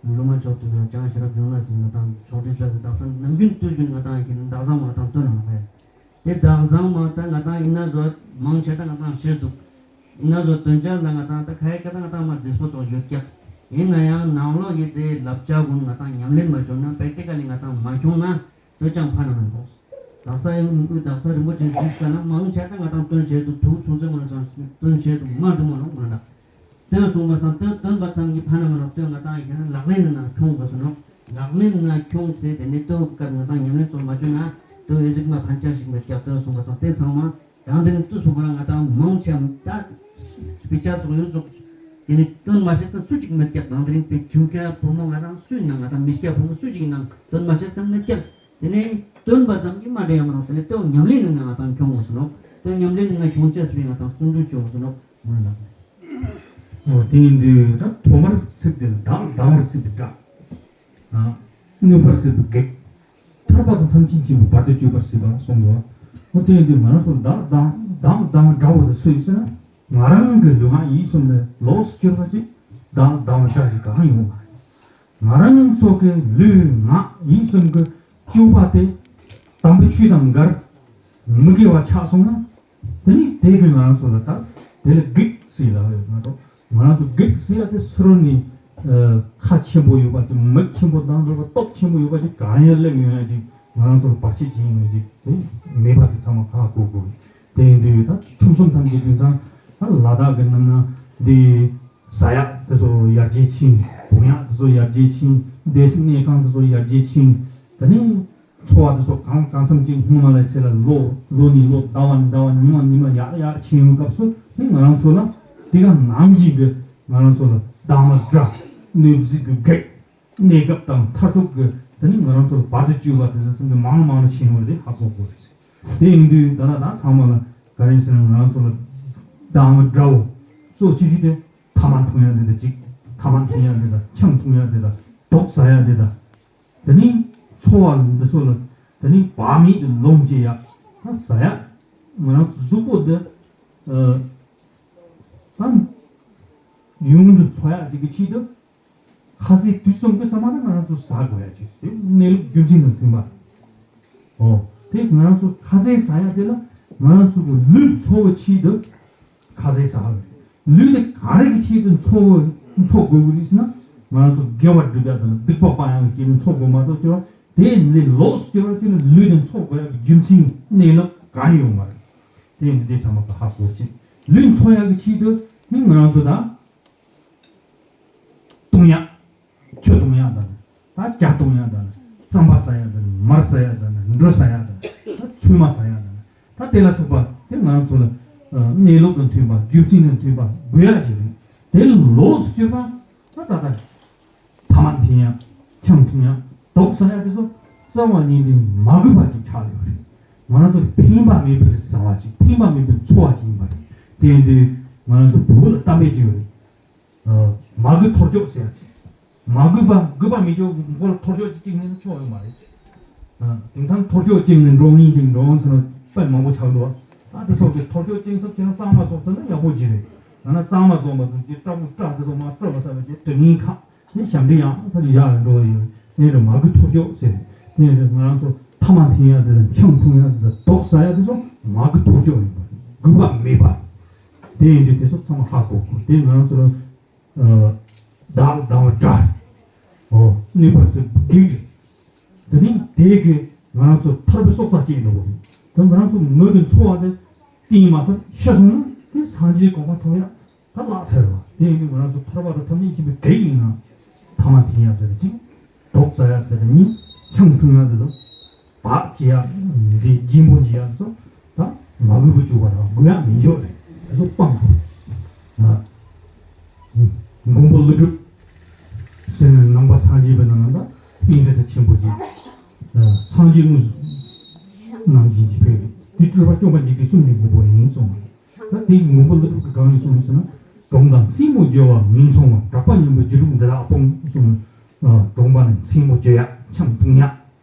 སློབ་མ་མཆོག་ཏུ་ཡང་བྱང་ཤེས་རབ་འབྱུང་གནས་སུ་ང་དང་ཕྱོགས་སྒྲིག་བྱས་ཏེ་དག་ས་ནམ་རྒྱུན་དུས་རྒྱུན་ང་དང་གི་དག་ས་མ་དང་སྟོན་ནང་བས། དེ་དག་ས་མ་ད་ང་དང་ཡིན་ན་བཟོ་མང་ཆེ་ད་ང་དང་ཤེས་འདུག་ཡིན་ན་བཟོ་དོན་ཅན་ལ་ང་དང་ད་ཁ་ཡི་ཀ་ད་ང་དང་མ་རྫིས་པོ་ཙོགས་ཡོད་ཀྱག་ཡིན་ན་ཡང་ནང་ལོགས་ཀྱི་དེ་བསླབ་བྱ་ཀུན་ང་དང་ཉམས་ལེན་མ་བྱུང་ན་པེ་ཏི་ཀ་ལི་ང་དང་མ་ཁྱོང་ན་དོ་ཅང་ཕན་མི་ཐོགས། དག་ས་ཡང་དག་ས་རིན་པོ་ཆེ་གཟིགས་ས་ན་མང་ཆེ་ད་ང་དང་སྟོན་བྱེད་དུ་ཐུག་ཆུང་ཚེ་མོ་ལ་སང་སྟོན་བྱེད་དུ་མ་འགྲོ་མ་ལོང་མ་ལ། སྟོན་གསུངས་པ་སང་སྟོན་སྟོན་པ་ཙམ་གྱིས་ཕན་མི་ཐོགས། སྟོན་ང་དང་ཡིན་ན་ལག་ལེན་ན་ཁྱོང་དགོས་སོ་ནོ། ལག་ལེན་ན་ཁྱོང་ཚེ་དེ་ནི་དོ་ཀ་ང་དང་ཉམས་ལེན་ཚོར་མ་བྱུང་ན་དོ་ཨེ་ཟིག་མ་ཕན་ཆ་ཞིག་མེད་ཀྱག་སྟོན་གསུངས་པ་སང་སྟོན་ཚང་མ། ཡང་དེ་ནི་ཏུ་སུ་ཁོ་རང་ང་དང་མང་ཆེ་ད་སྤེ་ཆ་ཚོགས་ཡོད་ཚོགས། དེ་ནི་སྟོན་མ་ཤེས་ན་སུ་གཅིག་མེད་ཀྱག་དང་དེ་རིང་པའི་ཁྱིམ་ཀ་བུ་མོ་ང་དང་སུ་ཡིན་ན་ང་དང་མི་སྐྱ་བུ་མོ་སུ་གཅིག་ཡིན་ན་སྟོན་མ་ཤེས་ན་མེད་ཀྱག་དེ་ནི་སྟོན་པ་ཙམ་གྱིས་མ་འདྲེ་ཡང་མ་རུང་། དེ་ནི་སྟོན་ཉམས་ལེན་ནི་ང་དང་ཁྱོང་དགོས་སོ་ནོ། སྟོན་ཉམས་ལེན་ནི་ང་ཁྱོང་ཆ་སུ་ཡིན་ང་དང་སུན་འགྲུལ་ཆོག་དགོས་སོ་ནོ། འོ་དེ་ཡིན་དུས་ད་ཐོག་མར་ཚིག་དེ་ལ་ལྡང་ལྡང་བར་སྲིད་པའི་དགྲ། གནོད་པར་སྲིད་པའི་བགེགས། ཐར་པ་དང་ཐམས་ཅད་མཁྱེན་པའི་བར་དུ་གཅོད་པར་སྲིད་པ་གསུངས་འདུག་འོ་དེ་ཡིན་དུས་ང་རང་ཚོ་ལྡང་ལྡང་ལྡང་དགྲ་བོ་དེ་སུ་ཡིན་ཟེར་ན། ང་རང་གི་ལུས་ངག་ཡིད་གསུམ་ལ་ལོགས་སུ་གྱུར་པ་ཅིག་ལྡང་ལྡང་བ་ཅག་ཅིག་གང་ཡོང་བ་རེད། ང་རང་ཚོ་གི་ལུས་ངག་ཡིད་གསུམ་གྱི་སྤྱོད་པ་དེ་དམ་པའི་ཆོས་དང་འགལ་མི་དགེ་བ་ཆགས་སོང་ན། དེ་ནི་དེ་གི་ང་རང་ཚོ་ལ་ད་དེ་ལ་བགེགས་ཟེར་ལབ་ཡོད་མ་གཏོགས། ང་རང་ཚོ་བགེགས་ཟེར་ཡ་དེ་སུ་རུ་ནི་ཨ་ཁ་ཆེན་པོ་ཡོད་པ་དེ་མིག་ཆེན་པོ་དང་འདྲ་བ་སྟོབས་ཆེན་པོ་ཡོད་པ་དེ་གང་ཡང་སླེབས་ཡོང་ཡ་ཅིག་ང་རང་ཚོ་ལ་བར་ཆད་ཅིག་ཡིན་ཡ་ཅིག་དེ་མེད་པ་དེ་ཚང་མ་ཧ་གོ་དགོས། དེ་ཡིན་དུས་ད་ཁྲུས་གསུམ་ཐམས་ཅད་དུས་ཚང་ད་ལ་དྭགས་ཀྱི་ནང་ན་འདི་ཟ་ཡག་དེ་ཚོ་ཡར་རྒྱས་ཕྱིན། འཐུང་ཡག་དེ་ཚོ་ཡར་རྒྱས་ཕྱིན། བསྡད་སའི་གནས་ཁང་དེ་ཚོ་ཡར་རྒྱས་ཕྱིན། དེ་ནས་ ཚོར་བ་དེ་ཚོ་གང་གང་འཚམ་ཅིག་སྔོན་མ་ལ་ཚེ་ལ་ལོ་ལོ་ནས་ལོ་ཟླ་བ་ནས་ཟླ་བ་ཉི་མ་ནས་ཉི་མ་ཡར་ཡར་ཕྱིན་ཡོང་སྐབས་སུ་དེ་ང་རང་ཚོ་ལ་དེ་ག་ནང་བཞིན་གྱི་ང་རང་ཚོ་ལ་སྡང་བ་དགྲ་གནོད་འཛིན་གྱི་བགེགས་གནས་སྐབས་དང་མཐར་ཐུག་གི་དེ་ནི་ང་རང་ཚོ་ལ་བར་དུ་གཅོད་པ་དེ་ཚོ་ཚང་གི་མང་མང་ཕྱིན་ཡོང་བ་དེ་ཧ་གོ་དགོས་རེད། དེ་ཡིན་དུས་ད་ལྟ་ད་ཚང་མ་ལ་ག་རེ་ཟེར་ན་ང་རང་ཚོ་ལ་སྡང་བ་དགྲ་བོ་གཙོ་ཆེ་ཤོས་དེ་ཐ་མག་འཐུང་ཡ་དེ་དང་གཅིག་ཐ་མག་འཐུང་ཡ་དེ་དང་ཆང་འཐུང་ཡ་དེ་དང་དུག་ཟ་ཡ་དེ་དང་། དེ་ནི་ཚོར་བ་འདི་ཚོ་ལ་དེ་ནི་བག་མེད་དུ་ལོངས་སྤྱད་ཡ་ད་ཟ་ཡ། ང་རང་ཚོ་གཟུགས་པོ་འདི་ཨ་ད་ཡུན་རིང་དུ་འཚོ་ཡ་ཅིག་གི་ཆེད་དུ་ཁ་ཟས་དུས་གསུམ་གྱི་ས་མ་ད་ང་རང་ཚོ་ཟ་དགོས་ཡ་ཅིག་དེ་གནས་ལུགས་རྒྱུ་མཚན་དང་མཐུན་པ། འོ་དེ་ང་རང་ཚོ་ཁ་ཟས་ཟ་ཡ་དེ་ལ་ང་རང་ཚོ་གི་ལུས་འཚོ་བའི་ཆེད་དུ་ཁ་ཟས་ཟ་བ་རེད། ལུས་དེ་ག་རེ་གི་ཆེད་དུ་འཚོ་བ་འཚོ་དགོས་ཀྱི་རེད་ཟེར་ན་ང་རང་ཚོ་དགེ་བ་སྒྲུབ་ཡ་དང་སྡིག་པ་སྤང་ཡ་གི་ཆེད་དུ་འཚོ་དགོས་མ་གཏོགས་ཅི་བ་དེ་ལས་ལོགས་སུ་སྐྱེ་བ་ཅིག་ལ་ལུས་དེ་འཚོ་དགོས་ཡ་གི་རྒྱུ་མཚན་གནས་ལུགས་གང་ཡོང་མ་རེད། དེ་ཡིན་དུས་དེ་ཚང་མ་ཧ་གོ་ཅིག་ལུས་འཚོ་ཡ་གི་ཆེད་དུ་ནི་ང་རང་ཚོ་ད་བཏུང་ཡ། ཆུ་བཏུང་ཡ་དང་། ད་ཇ་བཏུང་ཡ་དང་། རྩམ་པ་ཟ་ཡ་དང་། མར་ཟ་ཡ་དང་། འབྲུ་ཟ་ཡ་དང་། ད་ཚོད་མ་ཟ་ཡ་དང་། ད་དེ་ལ་སོགས་པ་དེ་ང་རང་ཚོ་ལ་གནས་ལུགས་དང་མཐུན་པ་རྒྱུ་མཚན་དང་མཐུན་པ་དགོས་ཡ་ཅིག་རེད། དེ་ལོགས་སུ་སྤྱོད་པ་ད་ད་ད་ཐ་མག་འཐེན་ཡ། ཆང་འཐུང་ཡ། དུག་ཟ་ཡ་དེ་ཚོ་རྩ་བ་ཉིད་ནས་མ་དགོས་པ་ཅིག་ཆགས་ཡོད་རེད། ང་རང་ཚོ་ཕན་པ་མེད་པའི་ཟ་བ་ཅིག་ཕན་པ་མེད་པའི་འཚོ་བ་ཅིག་ཡིན་པ་རེད། དེ་ཡིན་དུས་ང་རང་ཚོ་བོད་ལ་གཏམ་དཔེ་ཅིག་ཡོད་རེད། མ་དགོས་ཐོར་ཅོག་ཟེར་ཡ་ཅིག་མ་དགོས་པ་དགོས་པ་མེད་ཅོག་མགོ་ལ་ཐོར་ཅོག་ཅིག་བཅིངས་ནས་ཆོག་ཡོད་མ་རེད། དེང་སང་ཐོར་ཅོག་བཅིངས་ནས་འགྲོ་ངེས་ཅིག་འགྲོ་འོང་ཟེར་ན་དཔེ་མང་པོ་ཆགས་འདུག་ཨ་དེ་སོགས་ཀྱི་ཐོར་ཅོག་བཅིངས་ཐུབ་ཅེ་ན་གཙང་མ་བཟོ་ཐུབ་ན་ཡག་པོ་ཅིག་རེད། ང་ན་གཙང་མ་བཟོ་མ་ཐུབ་ཅེ་སྐྲ་དགུ་སྐྲ་དེ་ཚོ་མ་སྐྲ་མ་ཐུབ་པ་ཅེ་དྲི་ངན་ཁ་ནི་ཞབས་འདྲེན་ཡང་ཐ་ལི་ཡག་ལ་འགྲོ་ཡོད་དེ་རེད། མ་དགོས་ཐོར་ཅོག་ཟེར་དེ་རེད། ང་རང་ཚོ་ཐ་མག་འཐེན་ཡ་དེ་དང་ཆང་འཐུང་ཡ་དེ་དང་དུག་ཟ་ཡ་དེ་ཚོ་མ་དགོས་ཐོར་ཅོག་ཡིན་པ་དགོས་པ་མེད་པ་དེ་ཡིན་དུས་དེ་ཚོ་ཚང་མ་ཧ་གོ་དགོས། དེ་ང་རང་ཚོ་ལ་བདག་དང་དགྲ། འོ་གནོད་པ་སེལ་བའི་བགེགས། དེ་ནི་དེ་གི་ང་རང་ཚོ་ཐར་པའི་སྲོག་རྩ་གཅིག་ཡིན་ནོ། དེ་ང་རང་ཚོ་མོས་ཀྱི་འཚོ་བ་དེ་གཏིང་མ་ཐར་ཤི་སོང་ན་དེ་སངས་རྒྱས་གོ་འཕང་ཐོབ་ཡ་ད་ལག་ཚེར་བ། དེ་ཡིན་དུས་ང་རང་ཚོ་ཐར་པ་དང་ཐམས་ཅད་མཁྱེན་པའི་བགེགས་ཡིན་ན་ཐ་མག་འཐེན་ཡ་དེ་ལ་གཅིག་དུག་ཟ་ཡ་དེ་ལ་གཉིས། ཆང་འཐུང་ཡ་དེ་ལ། བག་ཅི་ཡ། འདི་སྦྱིན་པོ་ཅི་ཡ་སོགས་ད་མ་དགོས་པ་བཅུག་པ་དང་དགོས་ཡ་མི་འཇོག་རེད། དེ་ཚོ་སྤང་དགོས། མགོན་པོ་ཀླུ་སྒྲུབ་ཟེར་ནས་ནང་པ་སངས་རྒྱས་པའི་ནང་ན་ད་པཎྜི་ཏ་ཆེན་པོ་ཅིག་སངས་རྒྱས་དངོས་སུ་རྣམ་མཁྱེན་གྱི་ཕེབས་རེད། འདི་སྤྲུལ་པ་བཅོམ་པ་འཇིག་རྟེན་གསུམ་གྱི་མགོན་པོ་ཡིན་གསུངས། ད་དེའི་མགོན་པོ་ཀླུ་སྒྲུབ་ཀྱིས་གང་ཡིན་གསུངས་ཟེར་ན། གྲོང་དང་སྲིང་མོ་བརྗེ་བ་ངན་སོང་བ། གྲགས་པ་ཉམས་པའི་རྒྱུ་དྲུག་འདི་དག་སྤོངས་གསུངས། གྲོང་པ་ནས་སྲིང་མོ་བརྗེ་ཡ་ཆང་འཐུང་ཡ།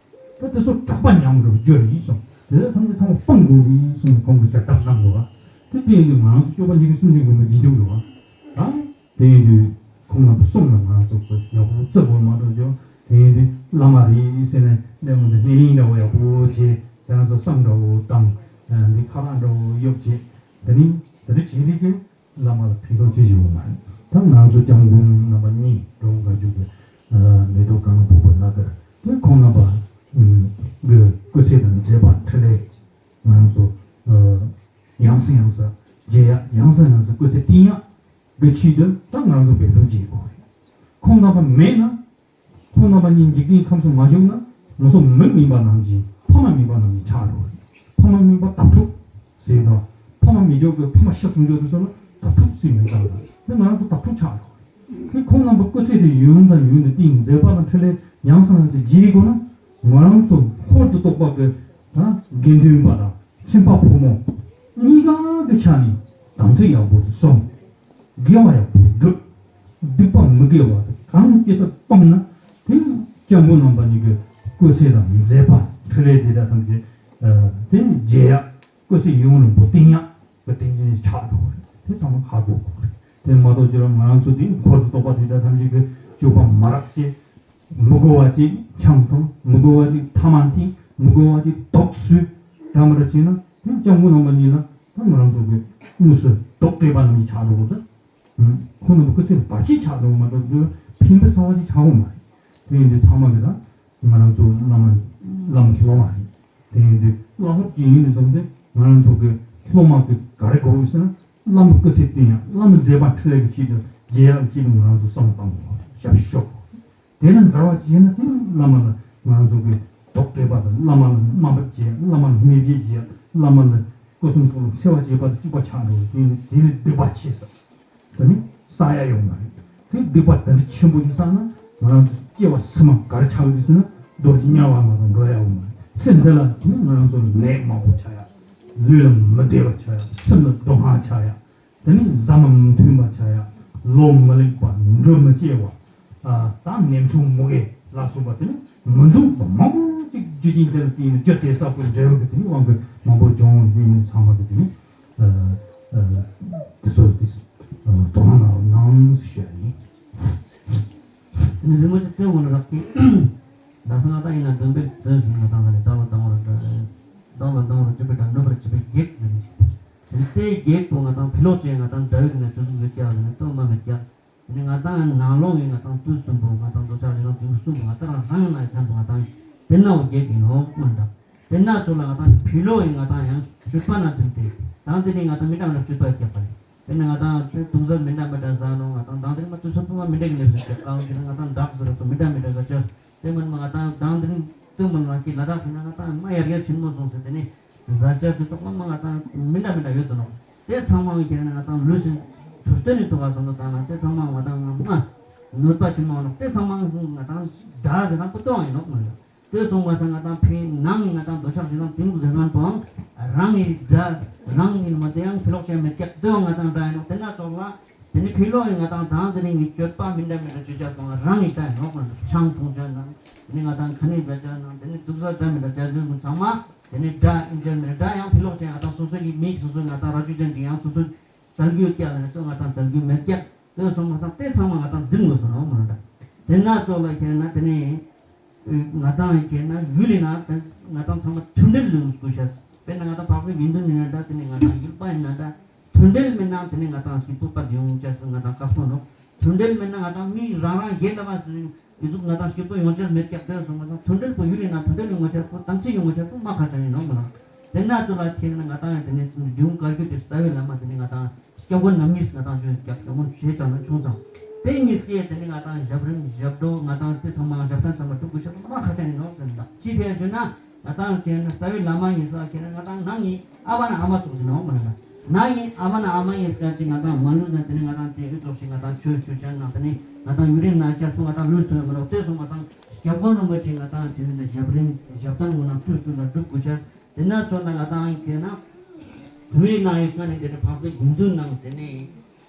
ད་དེ་ཚོ་གྲགས་པ་ཉམས་འགྲོ་རྒྱུ་རེད་གསུངས། དེ་ཚོ་ཐམས་ཅད་ཚང་མ་སྤང་དགོས་རེད་གསུངས། ཁོང་གིས་ཞལ་ཏ་གནང་དགོས་པ། དེ་དེ་ཡིན་དུས་ང་རང་ཚོ་སྤྱོད་པ་འཇིག་རྟེན་གསུམ་གྱི་མགོན་པོ་རྗེས་འཇུག་ཡོད་པ། ད་དེ་ཡིན་དུས་ཁོང་རྣམ་པ་གསུམ་ལ་ང་རང་ཚོ་ཡག་པོ་བརྩི་དགོས་མ་གཏོགས་ཀྱང་དེ་ཡིན་དུས་བླ་མ་རེད་ཟེར་ནས་གླེང་བ་འདི་སྣེ་ལེན་འདྲ་བོ་ཡག་པོ་བྱས། དེ་ང་ཚོ་བསམ་འདྲ་བོ་བཏང་། འདི་ཁ་ལག་འདྲ་བོ་གཡོབ་བྱས། དེ་ནི་དེ་འདྲ་བྱས་དུས་ཀྱི་བླ་མ་ལ་ཕན་ཐོགས་ཅི་ཞིག་ཡོང་མ་རེད། ད་ང་ཚོ་སྐྱབས་མགོན་རྣམ་པ་གཉིས་འབྲོང་དགའ་འཇུག་གི་མེ་ཏོག་གང་ཕུག་པ་ལ་དེར་དེ་ཁོང་རྣམ་པ་གི་སྐུ་ཚེ་དང་མཛད་པ་འཕྲིན་ལས་ང་ཚོ་ཡང་སེ་ཡང་སེ་རྒྱས་ཡ། ཡང་སེ་ཡང་སེ་སྐུ་ཚེ་བརྟན་ཡ་གི་ཆེད་དུ་ད་ང་ཚོ་འབད་བརྩོན་བྱེད་དགོས་རེད། ཁོང་རྣམ་པ་མེད་ན། ཁོང་རྣམ་པ་གཉིས་འཇིག་རྟེན་ཁམས་སུ་མ་བྱུང་ན་ང་ཚོ་མི་མིན་པ་ནང་བཞིན་ཕ་མ་མིན་པ་ནང་བཞིན་ཆགས་འགྲོ་བ་རེད། ཕ་མ་མིན་པ་དྭ་ཕྲུག་ཟེར་དང་ཕ་མ་མི་འཇོག་གི་ཕ་མ་ཤི་སོང་འཇོག་དུས་ཙམ་ལ་དྭ་ཕྲུག་ཟེར་མིང་བཏགས་པ་དེ་ང་རང་ཚོ་དྭ་ཕྲུག་ཆགས་འགྲོ་བ་རེད། དེ་ཁོང་རྣམ་པ་སྐུ་ཚེ་དེ་ཡུན་དང་ཡུན་དུ་བརྟན་མཛད་པ་དང་འཕྲིན་ལས་ཡང་སེ་ཡང་སེ་རྒྱས་དགོས་ན་ང་རང་ཚོ་འཁོར་དུ་གཏོགས་པ་གི་དགེ་འདུན་པ་དང་ཁྱིམ་པ་ཕོ་མོ་གཉིས་ཀ་གི་ཆ་ནས་དམ་ཚིག་ཡག་པོ་སྲུང་། དགེ་བ་ཡག་པོ་སྒྲུབ། སྡིག་པ་མི་དགེ་བ་གང་སྐྱེ་ཐབས་སྤངས་ན་དེ་སྐྱབས་མགོན་རྣམ་པ་གཉིས་ཀྱི་སྐུ་ཚེ་དང་མཛད་པ་འཕྲིན་ལས་དེ་དག་ཐམས་ཅད་དེ་རྒྱས་ཡག་སྐུ་ཚེ་ཡུན་རིང་པོ་བརྟན་ཡག་གི་རྟེན་ཅན་ཆགས་འགྲོ་བ་རེད། དེ་ཚང་མ་ཧ་གོ་དགོས་རེད། དེ་མ་གཏོགས་ཅི་རང་ང་རང་ཚོ་དེ་འཁོར་དུ་གཏོགས་པ་དེ་དག་ཐམས་ཅད་ཀྱི་སྤྱོད་པ་མ་རབས་ཅིག་མི་དགོས་པ་ཅིག་ཆང་འཐུང་། མི་དགོས་པ་ཅིག་ཐ་མག་འཐེན། མི་དགོས་པ་ཅིག་དུག་ཟོས། འདྲ་མི་འདྲ་བྱས་ན་དེ་སྐྱབས་མགོན་རྣམ་པ་གཉིས་ལ་ད་ང་རང་ཚོ་གི་དངོས་སུ་དུག་སྤྲད་པ་རྣམས་ཆགས་འགྲོ་གི་འདུག་ཁོང་རྣམ་པ་སྐུ་ཚེ་བར་ཆད་ཆགས་འགྲོ་མ་གཏོགས་དེ་ཕན་པའི་གསང་བ་ཅིག་ཆགས་འོང་མ་རེད། དེ་ཡིན་དུས་ཚང་མ་གི་ད་ང་རང་ཚོ་བླ་མ་བླ་མ་གི་སློབ་མ་རེད། དེ་ཡིན་དུས་བླ་སློབ་ཀྱི་ཡིན་ནས་བཟུང་སྟེ་ང་རང་ཚོ་གི་སློབ་མ་གི་ག་རེ་དགོས་ཡོད་ཟེར་ན་བླ་མ་སྐུ་ཚེ་བརྟན་ཡག་བླ་མ་མཛད་པ་འཕྲིན་ལས་ཀྱི་ཆེད་དུ་རྒྱས་ཡག་ཆེད་དུ་ང་རང་ཚོ་བསམ་བློ་བཏང་དགོས། ཞབས་ཞུ་ཞུ་དགོས། དེ་ལ་འགལ་བ་ཅིག་ཡིན་ན་དེ་བླ་མ་ལ་ང་རང་ཚོ་གི་ དོགས་སྤྲད་པ་དང་བླ་མ་ལ་དམའ་འབེབས་བྱེད་ཡ། བླ་མ་ལ་མི་བརྗེད་བྱེད་ཡ། བླ་མ་ལ་སྐུ་གསུང་ཐུགས་ལ་འཚེ་བ་བྱེད་པ་དང་གཅིག་པ་ཆགས་འགྲོ་བ་དེ་ནི་དེ་ལས་སྡིག་པ་ཆེ་ས། དེ་ནི་ས་ཡ་ཡོང་མ་རེད། དེ་སྡིག་པ་དེ་འདྲ་ཆེན་པོ་ཡིན་ས་ན་ང་རང་ཚོ་སྐྱེ་བ་ཕྱི་མ་ག་རེ་ཆགས་ཡོད་ཟེར་ན་རྡོ་རྗེ་དམྱལ་བ་ང་རང་འགྲོ་ཡ་ཡོང་མ་རེད། ཚེ་འདི་ལ་དེ་ནི་ང་རང་ཚོ་ནད་མང་པོ་ཆགས་ཡ། ལུས་ལ་མི་བདེ་བ་ཆགས་ཡ། སེམས་ལ་སྡུག་བསྔལ་ཆགས་ཡ། དེ་ནི་བཟའ་མ་མི་མཐུན་པ་ཆགས་ཡ། ལོ་མི་ལེགས་པ་འགྲོ་མི་སྐྱེ་བ། ཨ་ད་ནེམ་ཆུང་མུ་གེ་ལ་སོགས་པ་དེ་ནི་མི་འདུག་པ་མང་པོ་ཅིག་རྒྱུ་རྐྱེན་དེ་ལ་བརྟེན་ནས་རྒྱུ་དེ་ས་པོ་འབྲས་བུ་གི་དེ་ནི་དབང་གིས་མང་པོ་བྱུང་བ་དེ་ནི་ཚང་མ་གི་དེ་ནི་ཨ་ཨ་དེ་ཚོ་དེ་དོ་སྣང་གནང་ཞུ་ཡ་ཡིན། དེ་ནི་རིན་པོ་ཆེ་དེ་འོ་ན་རག་གི་ད་སང་ང་ད་ཡིན་ན་འདོན་པའི་དོན་ཟིན་ང་ད་ང་ནི་བདག་ལ་སྡང་བར་བདག་ལ་སྡང་བར་བྱེད་པའི་དང་གནོད་པར་བྱེད་པའི་བགེགས་ཟེར་ནས་དེ་ནི་དེའི་བགེགས་པོ་ང་ད་ཕི་ལོགས་ཅན་ང་ད་འདྲ་བའི་ནས་དུས་སུ་ཡོད་ཀྱག་ཟེར་ནས་སྟོན་མ་མེད་ཀྱག་དེ་ནི་ང་ཏང་ནང་ལོགས་ཀྱི་ང་ཏང་དུས་གསུམ་པོ་ང་ཏང་འདོད་ཆགས་ཞེ་སྡང་གདོན་གསུམ་པོ་ང་ཏང་རང་ནང་ཁྱམས་པོ་ང་ཏང་དེ་ནའོ་བགེགས་ཡིན་ནོག་མ་འདྲ། དེ་ན་ཚོ་ལ་ང་ཏང་ཕི་ལོགས་ཀྱི་ང་ཏང་ཡང་སྤྱོད་པ་ན་མཐུན་ཏེ་དང་དེ་ནི་ང་ཏང་མི་འདྲ་བ་སྤྱོད་པ་སྐྱེད་པ་རེད། དེ་ནི་ང་ཏང་དེ་དུག་ཟ་མི་འདྲ་མི་འདྲ་ཟ་ནོག་ང་ཏང་དང་དེ་ནི་མ་དུས་ཚོད་པོ་མ་མི་འདྲ་གི་ལེབ་ཟེར་ཏེ་གང་དེ་ནི་ང་ཏང་འདག་ཟེར་ར་ཚོ་མི་འདྲ་མི་འདྲ་ཟ་ཆ། དེ་མིན་མ་ང་ཏང་དང་དེ་རིང་དེ་མིན་ང་ཀི་ལ་དྭགས་ཟེར་ན་ང་ཏང་མ་ཡར་རྒྱས་ཆེན་མོ་སོང་ཟེར་དེ་ནི་བཟའ་བཅའ་ཟེར་ཏོག་མ་མ་ང་ཏང་མི་འདྲ་མི་འདྲ་ཡོད་དོ་ནོག་དེ་ཚང་མ་ཁྱེར་ན་ང་ཏང་ལུས་སེམས་འཕྲོད་བསྟེན་ནི་ཐོག་ག་སོང་ནོག་དང་ན་དེ་ཚང་མ་ང་ཏང་ང་མ་གནོད་པ་ཆེན་མོ་ནོག་དེ་ཚང་མ་ང་ཏང་དགྲ་ཟེར་ན་པོ་ཏོ་ཡིན་ནོག་མ་ནོག་དེ་སོང་བ་སང་ང་ཏང་ཕི་ནང་ང་ཏང་འདོད་ཆགས་ཞེ་སྡང་གཏི་མུག་ཟེར་ཁན་པོའང་རང་གི་དགྲ་རང་ཡིན་མ་དེ་ཡང་ཕི་ལོགས་ཅན་མེད་ཀྱག་དེའང་ང་ཏང་དགྲ་ཡིན་ནོག་དེ་ན་ཚོགས་ལ། དེ་ནི་ཕི་ལོགས་ཡི་ང་ཏང་དང་དེ་རིང་གི་སྤྱོད་པ་མི་འདྲ་མི་འདྲ་སྤྱོད་བྱ་སོང་ང་རང་གི་དགྲ་ཡིན་ནོག་མ་ཆང་འཐུང་བྱ་ནང་དེ་ནི་ང་ཏང་ཁ་ནི་འདྲ་བྱ་ནང་དེ་ནི་དུག་ཟ་འདྲ་མི་འདྲ་བྱ་ཟེར་ཁུན་ཚང་མ་དེ་ནི་དགྲ་ཡིན་བྱ་མི་འདྲ་ཡང་ཕི་ལོགས་ཅན་ང་ཏང་སོ་སོ་གི་མིག་སོ་སོ་ང་ཏང་ར་ཅུ་ཅན་གྱི་ཡང་སོ་སོ་བཙལ་རྒྱུ་ཀྱག་ལ་ནི་ཚོ་ང་ཏང་བཙལ་རྒྱུ་མེད་ཀྱག་དེ་སོང་མ་སང་དེ་ཚང་མ་ང་ཏང་ཟིན་དགོས་སོང་ནོག་མ་འདྲ། དེ་ན་ཚོགས་ལ་ཁྱེར་ན་དེ་ནི་ང་ཏང་ཁྱེར་ན་ཡུལ་ལི་ན་ང་ཏང་ཚང་མ་མཐུན་སྒྲིལ་ལུས་དགོས་ཤ། དཔེར་ན་ང་ཏང་འཕགས་པའི་དགེ་འདུན་ཡིན་ན་འདྲ་དེ་ནི་ང་ཏང་ཡུལ་པ་ཡིན་ན་འདྲ། མཐུན་སྒྲིལ་མེད་ན་དེ་ནི་ང་ཏང་ཞིག་སྤོབས་པ་ཡོང་ཆ་སི་ང་ཏང་དཀའ་སྤོ་ནོག་མཐུན་སྒྲིལ་མེད་ན་ང་ཏང་མི་རང་རང་སྒེར་ལ་བ་སི་ཨི་ཟུག་ང་ཏང་ཞིག་སྤོ་ཡོང་ཆ་མེད་ཀྱག་དེ་སོང་མ་སོང་མཐུན་སྒྲིལ་པོ་ཡུལ་ཡིན་ན་མཐུན་སྒྲིལ་ཡོང་ཆ་པོ་དམ་ཚིག་ཡོང་ཆ་པོ་མ་ཁ་ཆ་ཡིན་ནོག་མ་ལ། དེ་ན་ཚོ་ལ་ཁྱེར་ན་ང་ཏང་ཡང་དེ་ནི་འདིའུ་བཀའ་བརྒྱུད་དེ་རྩ་བའི་བླ་མ་དེ་ནི་ང་ཏང་སྐྱབས་མགོན་རྣམ་གཉིས་ང་ཏང་བྱོན་ཀྱག་སྐྱབས་མགོན་ཆེ་ཙམ་ན་ཆུང་ཙམ། དེ་གཉིས་ཀྱིས་དེ་ནི་ང་ཏང་ཞབས་རིམ་ཞབས་བྲོ་ང་ཏང་དེ་ཚང་མ་ཞབས་བརྟན་ཚང་མ་སྒྲུབ་དགོས་ཤ་མ་ཁ་ཆ་ཡིན་ནོག་ཟེར་ན་ཅི་ཕན་ཞུ་ན། ང་ཏང་ཁྱེར་ན་རྩ་བའི་བླ་མ་ཡིན་ས་ཁྱེར་ན་ང་ཏང་ནང་ཡིན་ཨ་བ་ན་ཨ་མ་ཚོགས་ཟིན་ནོག་མ་ན་ནང་ཡིན་ཨ་བ་ན་ཨ་མ་ཡིན་ས་ཅི་ང་ཏང་མ་ལུས་ན་དེ་ནི་ང་ཏང་ཅི་ཨི་ཚོགས་ཤིག་ང་ཏང་ཆོས་ཆོས་ཅན་ནང་དེ་ནི་ང་ཏང་ཡུན་རིང་ན་ཆ་སུ་ང་ཏང་ལུས་ཐོན་མི་རོགས་དེ་སོང་མ་སང་སྐྱབས་མགོན་རིན་པོ་ཆེ་ང་ཏང་དེ་ནི་ཞབས་རིམ་ཞབས་བརྟན་ངོ་ན་དུས་སུ་ན་སྒྲུབ་དགོས་ཤ། དེ་ན་ཚོ་ན་ང་ཏང་ཁྱེར་ན་དུས་ན་ཡི་ཀ་ནི་དེ་ནི་འཕགས་པའི་དགེ་འདུན་ནང་དེ་ནི།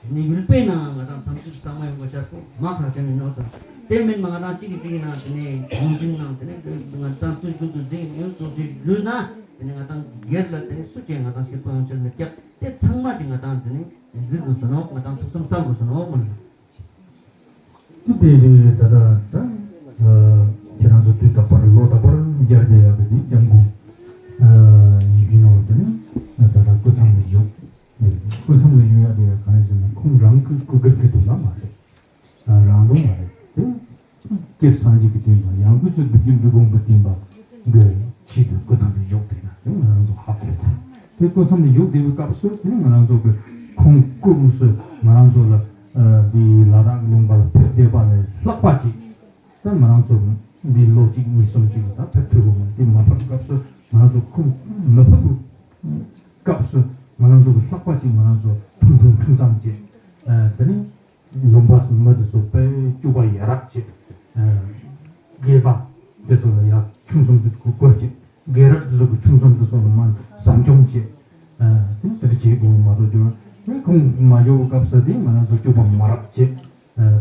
དེ་ནི་ཡུལ་པའི་ནང་ང་ཏང་ཐམས་ཅད་གཙང་མ་ཡོང་དགོས་ཤ་སོ་མ་ཁ་ཆ་ནི་ནོག་སོ། དེ་མིན་མ་ང་ཏང་གཅིག་གིས་གཅིག་གི་ནང་དེ་ནི་གོང་འཛིན་ནང་དེ་ནི་ང་ཏང་དུས་རྒྱུན་དུ་འཛིན་ཡོད་ཚོགས་ཤིག་ལུས་ན་དེ་ནི་ང་ཏང་སྒེར་ལ་དེ་ནི་སུ་ཅན་ང་ཏང་སྐྱིད་པོ་ཡོང་ཆ་མེད་ཀྱག་དེ་ཚང་མ་ཅིག་ང་ཏང་དེ་ནི་གཟིགས་དགོས་སོ་ནོག་ང་ཏང་ཐུགས་བསམ་བསགས་དགོས་སོ་ནོག་མོ་ལ། དེ་དེ་རིང་ལས་ད་ལྟ་ད་ཁྱེད་རང་ཚོ་དུས་རྟག་པར་ལོ་རྟག་པར་མཇལ་བསྡད་ཡག་གི་དེ་སྐྱབས་མགོན་ཡིན་ནོག་དེ་ནི་ད་ལྟ་སྐུ་མཚམས་ལ་བཞུགས། སྐུ་མཚམས་ལ་བཞུགས་ཡག་དེ་ཡང་གང་ཡིན་ཟེར་ན་ཁོང་རང་སྐུ་སྐུ་སྒེར་གྱི་དུས་ལ་མ་རེད། རང་ལུགས་མ་རེད་དེ། སྤྱིར་སངས་རྒྱས་ཀྱི་བསྟན་པ་ཡང་སྒོས་སུ་སྒྲུབ་བརྒྱུད་འབྲི་གུང་གི་བསྟན་པ་གི་ཆེད་དུ་སྐུ་མཚམས་ལ་བཞུགས་བསྡད་ན་དེ་ང་རང་ཚོ་ཧ་གོ་ཚེ་དེ་སྐུ་མཚམས་ལ་བཞུགས་བསྡད་པའི་སྐབས་སུ་དེ་ང་རང་ཚོ་གི་ཁོང་སྐུ་དངོས་སུ་ང་རང་ཚོ་ལ་འདི་ལ་དྭགས་ལུང་པ་ལ་ཕེབས་བསྡད་པ་ལས་ལྷག་པ་ཅིག་ད་ང་རང་ཚོ་འདི་ལོ་གཅིག་གཉིས་གསུམ་ཅིག་ལ་ད་ཕེབས་ཐུབ་པ་མ་རེད། དེ་མ་ཕེབས་སྐབས་སུ་ང་རང་ཚོ་ཁོང་མ་ཕེབས་སྐབས་སུ་ང་རང་ཚོ་གི་ལྷག་པ་ཅིག་ང་རང་ཚོ་ཐུང་ཐུང་ཐུང་ཙམ་བྱས། དེ་ནི་ལུང་པ་མི་དེ་ཚོ་དཔེ་སྐྱོ་པ་ཡ་རབས་བྱས། དགེ་བ་དེ་ཚོ་ལ་ཡ་ཆུང་གསུམ་དེ་ཚོ་སྐོར་བྱས། དགེ་རབ་དེ་ཚོ་གི་ཆུང་གསུམ་དེ་ཚོ་ལ་མ་ཟབ་སྦྱོང་བྱས། དེ་ཚོ་བྱེད་དགོས་མ་གཏོགས་ཀྱང་ཁོང་མ་འཇོག་སྐབས་སུ་དེ་ང་རང་ཚོ་སྐྱོ་པ་མ་རབས་བྱས།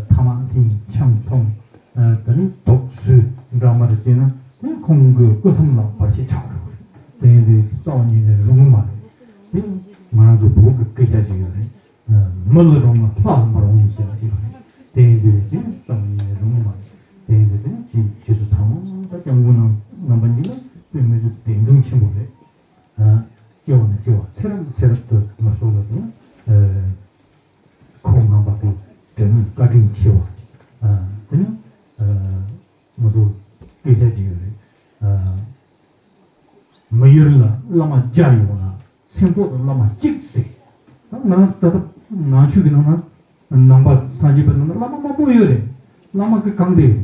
ཐ་མག་འཐེན་ཆང་འཐུང་། དེ་ནི་དུག་ཟོས་འདྲ་མ་རེ་བྱས་ན་དེ་ཁོང་གི་སྐུ་མཚམས་ལ་བར་ཆད་ཆགས་འགྲོ་གི་རེད། དེ་ཡིན་དུས་རྩ་བ་ཉིད་ནས་རུང་གི་མ་རེད། དེ་ང་རང་ཚོ་བོད་ཀྱི་སྐད་ཆ་ཞིག་ཡོད་རེད། མི་ལ་རུང་ན་ལྷ་ལ་མི་རུང་ཟེར་བ་ཞིག་ཡོད་རེད། དེ་ཡིན་དུས་དེ་རྩ་བ་ཉིད་ནས་རུང་གི་མ་རེད། དེ་ཡིན་དུས་དེ་ཅི་ཅི་སུ་ཚང་མ་ད་སྐྱབས་མགོན་རྣམ་རྣམ་པ་གཉིས་ལ་དཔེ་མི་སྲིད་དད་འདུན་ཆེན་པོ་རེད། སྐྱེ་བ་ནས་སྐྱེ་བ་ཚེ་རབས་ནས་ཚེ་རབས་དུ་མ་སོགས་ལ་དེ་ཁོང་རྣམ་པ་གི་དྲན་བཀའ་དྲིན་ཆེ་བ། དེ་ནི་ང་ཚོ་སྐད་ཆ་ཅིག་ཡོད་རེད། མི་ཡུལ་ལ་བླ་མ་བརྒྱ་ཡོད་ན་མཚན་ཐོག་ཏུ་བླ་མ་གཅིག་ཟེར། ད་ང་རང་ད་ལྟ་ནང་ཆོས་ཀྱི་ནང་ན་ནང་པ་སངས་རྒྱས་པའི་ནང་ན་བླ་མ་མང་པོ་ཡོད་རེད། བླ་མ་གི་གང་དེ་རེད།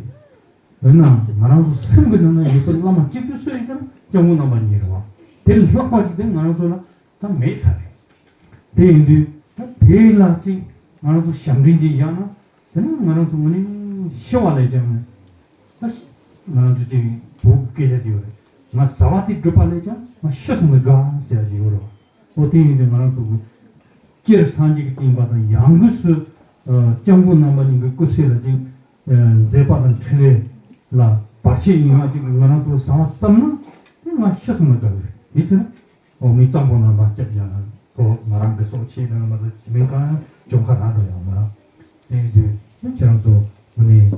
འོ་ན་ང་རང་ཚོ་སེམས་ཀྱི་ནང་ན་ཡོད་པའི་བླ་མ་གཅིག་པུ་སུ་ཡིན་ཟེར་ན་སྐྱབས་མགོན་རྣམ་པ་གཉིས་རེད་བ། དེ་ལས་ལྷག་པ་ཅིག་དེ་ང་རང་ཚོ་ལ་ད་མེད་ཚར་རེད། དེ་ཡིན་དུས་ད་དེ་ལ་ཅིག་ང་རང་ཚོ་ཞབས་འདྲེན་ཅིག་བཞག་ན། དེ་ནི་ང་རང་ཚོ་དངོས་གནས་ཤི་བ་ལས་ཀྱང་ད་ང་རང་ཚོ་ཅིག་བོད་སྐད་ཆ་ཅིག་ཡོད་རེད། ང་ཟ་བ་དེ་སྒྲུབ་པ་ལས་ཀྱང་ང་ཤི་སོང་ན་དགའ་ཟེར་ཡ་ཅིག་ཡོད་རེད་བ། འོ་དེ་ཡིན་དུས་ང་རང་ཚོ་གི་སྤྱིར་སངས་རྒྱས་ཀྱི་བསྟན་པ་དང་ཡང་སྒོས་སུ་ཨ་སྐྱབས་མགོན་རྣམ་པ་གཉིས་ཀྱི་སྐུ་ཚེ་ལ་ཅིག་ཨ་མཛད་པ་དང་འཕྲིན་ལས་ལ་བར་ཆད་ཡིན་ན་ཅིག་ང་རང་ཚོ་བཟའ་བ་བསམ་ན་དེ་ང་ཤི་སོང་ན་དགའ་གི་རེད། དེ་ཚེ་ན་འོ་མི་གཙང་པོ་རྣམ་པ་སྐྱབས་བཅོལ་ན་ཐོ་ང་རང་གི་སྲོག་ཆད་ན་མ་གཏོགས་ཅི་མིན་གང་བཅོམ་ཁ་རང་དུ་ཡང་མ་རང་། དེ་ཡིན་དུས་ཁྱེད་རང་ཚོ་དངོས་གནས་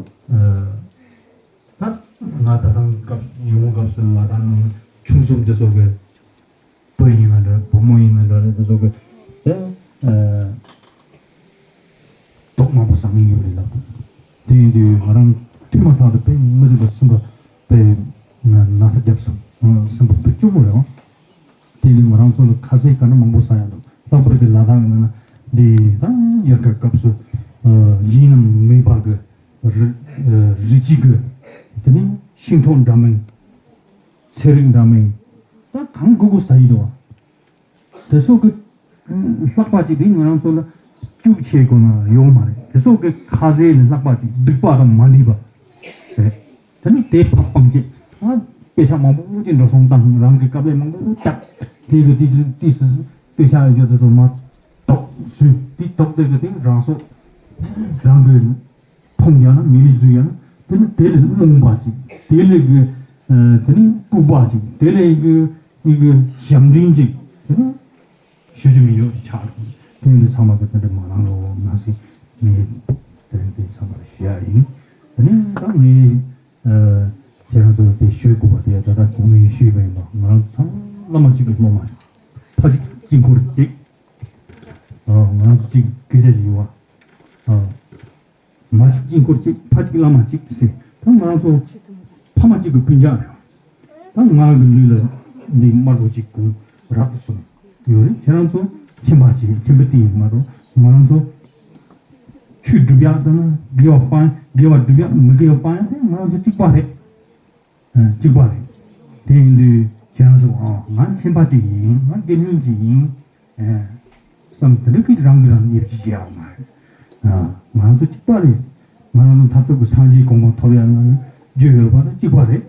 ཨ་ད་ང་ད་ཐེངས་སྐབས་ཡོང་སྐབས་སུ་ལ་དྭགས་ནང་ཆུང་གསུམ་དེ་ཚོ་གི་བུ་ཡིན་ན་འདྲ་བུ་མོ་ཡིན་ན་འདྲ་དེ་ཚོ་གི་དེ་ཨ་དོགས་མང་པོ་ཟ་མི་ཡོད་རེད་ལབ། དེ་ཡིན་དུས་ང་རང་ཐུས་མ་ཐག་ཏུ་དཔེ་མི་སྲིད་པ་སེམས་པ་དཔེ་ན་ན་ཚ་རྒྱབ་སོང་། སེམས་པ་དཔེ་སྐྱོ་པོ་རེད་བ། དེ་ནི་ང་རང་ཚོ་ལ་ཁ་ཟས་ག་འདྲ་མང་པོ་ཟ་ཡ་འདུག་ལྷག་པར་དུ་ལ་དྭགས་ཡིན་ན་འདི་ད་དབྱར་ཁའི་སྐབས་སུ་ཨ་ཡིན་ནམ་མིན་པ་གི་རི་ཨ་རི་སྐྱེས་གི་དེ་ནི་ཤིང་ཏོག་འདྲ་མིན་ཚལ་རིགས་འདྲ་མིན་ད་གང་དགོས་དགོས་ཟ་ཡི་འདུག་བ། དེ་སོགས་ཀྱི་ལྷག་པ་ཅིག་དེ་ང་རང་ཚོ་ལ་བཅུག་ཆེ་དགོས་ན་ཡོང་མ་རེད། དེ་སོགས་ཀྱི་ཁ་ཟས་ལས་ལྷག་པ་ཅིག་སྡིག་པ་དང་མ་འདྲིས་པ་རེད། དེ་ནི་དེ་ཕར་སྤང་བྱེད་ཨ་དཔེ་ཆ་མང་པོ་ཅིག་འགྲོ་སོང་བཏང་རང་གི་སྐབས་ལས་མང་པོ་བཅག་དེ་གི་དེ་དེ་དེ་སི་དཔེ་ཆ་ཡོད་དེ་ཚོ་མ་དོག་ཟུས་དེ་དོག་དེ་གི་དེ་རང་སོ་རང་གི་ཕོངས་ཡང་ན་མི་ལུས་ཟུས་ཡང་ན་དེ་ནི་དེ་ལས་རྨོངས་པ་ཅིག་དེ་ལས་གི་ཨ་དེ་ནི་ལྐུགས་པ་ཅིག་དེ་ལས་གི་ཨི་གི་ཞབས་འདྲེན་ཅིག་དེ་ནི་ཞུ་རྒྱུ་མི་ཡོད་ཀྱི་ཆགས་འདུག་དེ་ཡིན་དུས་ཚང་མ་གི་དེ་འདྲ་མ་གནང་རོགས་གནང་ཟེར་ངས་དེ་རིང་དེ་ཚང་མར་ཞུ་ཡ་ཡིན། དེ་ནི་ད་ངས་ཨ་ཁྱེད་རང་ཚོར་དེ་ཞུ་དགོས་པ་དེ་ད་ལྟ་གོང་ནས་ཞུས་པ་ཡིན་པ་ང་རང་ཚོ་ཚང་མ་གཅིག་གི་སློབ་མ་ཕ་གཅིག་དཀྱིལ་འཁོར་གཅིག་ཨ་ང་རང་ཚོ་གཅིག་གི་དེ་ཡིན་པ་ཨ། མ་གཅིག་དཀྱིལ་འཁོར་གཅིག་ཕ་གཅིག་བླ་མ་གཅིག་ཟེར། ད་ང་རང་ཚོ་ཕ་མ་གཅིག་གི་སྤུན་ཀྱག་རེད། ད་ང་གི་ལུས་ལ་འདི་དམར་པོ་གཅིག་གུང་རབ་ཏུ་སོང་ཡོད་རེད། ཁྱེད་རང་ཚོ་ཁྱིམ་པ་གཅིག་ཁྱིམ་པ་དེ་ཡིན་མ་གཏོགས་ང་རང་ཚོ་ཆོས་སྒྲུབ་ཡག་དང་དགེ་བ་སྤང་དགེ་བ་སྒྲུབ་ཡག་མི་དགེ་བ་སྤང་ཡག་དེ་ང་རང་ཚོ་གཅིག་པ་རེད། ཨ་གཅིག་པ་རེད། དེ་ཡིན་དུས་ཁྱེད་རང་ཚོ་ཨ་ང་ཁྱིམ་པ་གཅིག་ཡིན། ང་དགེ་འདུན་གཅིག་ཡིན། ཨ་བསམ་དེ་འདྲ་གི་རང་གི་རང་ཉེས་ཅི་བྱེད་ཡག་མ་རེད། ཨ་ང་རང་ཚོ་གཅིག་པ་རེད། ང་རང་ཚོ་མཐར་ཐུག་གི་སངས་རྒྱས་གོ་འཕང་ཐོབ་ཡག་ན་རྒྱུ་ཡོད་པ་ན་གཅིག་པ་རེད།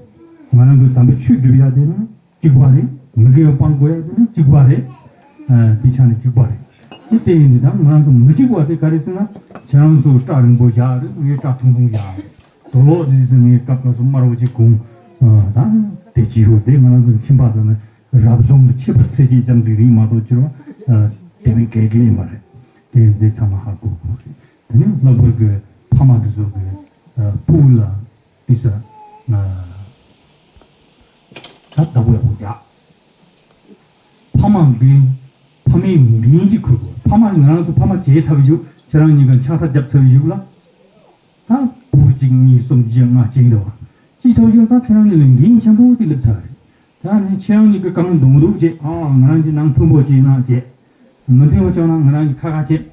ང་རང་གི་དམ་པའི་ཆོས་སྒྲུབ་ཡག་དེ་ན་གཅིག་པ་རེད། མི་དགེ་བ་སྤང་དགོས་ཡག་དེ་ན་གཅིག་པ་རེད། ཨ་དེ་ཆ་ནས་གཅིག་པ་རེད། དེ་དེ་ཡིན་དུས་ད་ང་རང་ཚོ་མི་གཅིག་པ་དེ་ག་རེ་ཟེར་ན་ཁྱེད་རང་ཚོ་སྐྲ་རིང་པོ་བཞག་རེད། ངས་སྐྲ་ཐུང་ཐུང་བཞག་རེད། དོ་ལོག་དེ་ཟེར་ངའི་སྐབས་སྐབས་སུ་དམར་པོ་ཅིག་གུང་ཨ་དང་དེ་ཅི་ཡོད་དེ་ང་རང་ཚོ་ཁྱིམ་པ་དང་ནི་རབ་བྱུང་གི་ཁྱད་པར་ཚད་ཅིག་ཙམ་ཅིག་རིགས་མ་གཏོགས་ཅི་རུང་ཨ་དེ་མིན་གལ་གལ་ཡིན་པ་རེད། དེ་དེ་ཚང་མ་ཧ་གོ་དགོས་རེད། དེ་ནི་ལྷག་པར་གྱི་ཕ་མ་དེ་ཚོ་གི་ཨ་ཕྲུ་གུ་ལ་དེ་ས་ཨ་ད་བདག་པོ་ཡག་པོ་རྒྱག་ཕ་མ་འགན་ཕ་མའི་འགན་ཅིག་འཁུར་དགོས། ཕ་མ་ང་རང་ཚོ་ཕ་མ་བྱས་ཚར་བའི་གཞུག་ཁྱེད་རང་གཉིས་ཀ་ཆང་ས་བརྒྱབ་ཚར་བའི་གཞུག་ལ། ད་བུ་གཅིག་གཉིས་གསུམ་བཞི་ལྔ་བྱས་འདུག་བ། ཅི་ཆོག་ཡོད་ད་ཁྱེད་རང་གཉིས་ལ་འགན་ཆེན་པོ་ཅིག་སླེབས་ཚར་རེད། ད་ནི་ཁྱེད་རང་གཉིས་ཀྱི་གང་འདུག་འདུག་བྱས་ཨ་ང་རང་གི་ནང་མཐུན་པོ་བྱས་ན་བྱས། མི་མཐུན་པ་བྱུང་ན་ང་རང་གི་ཁ་ཁ་བྱས།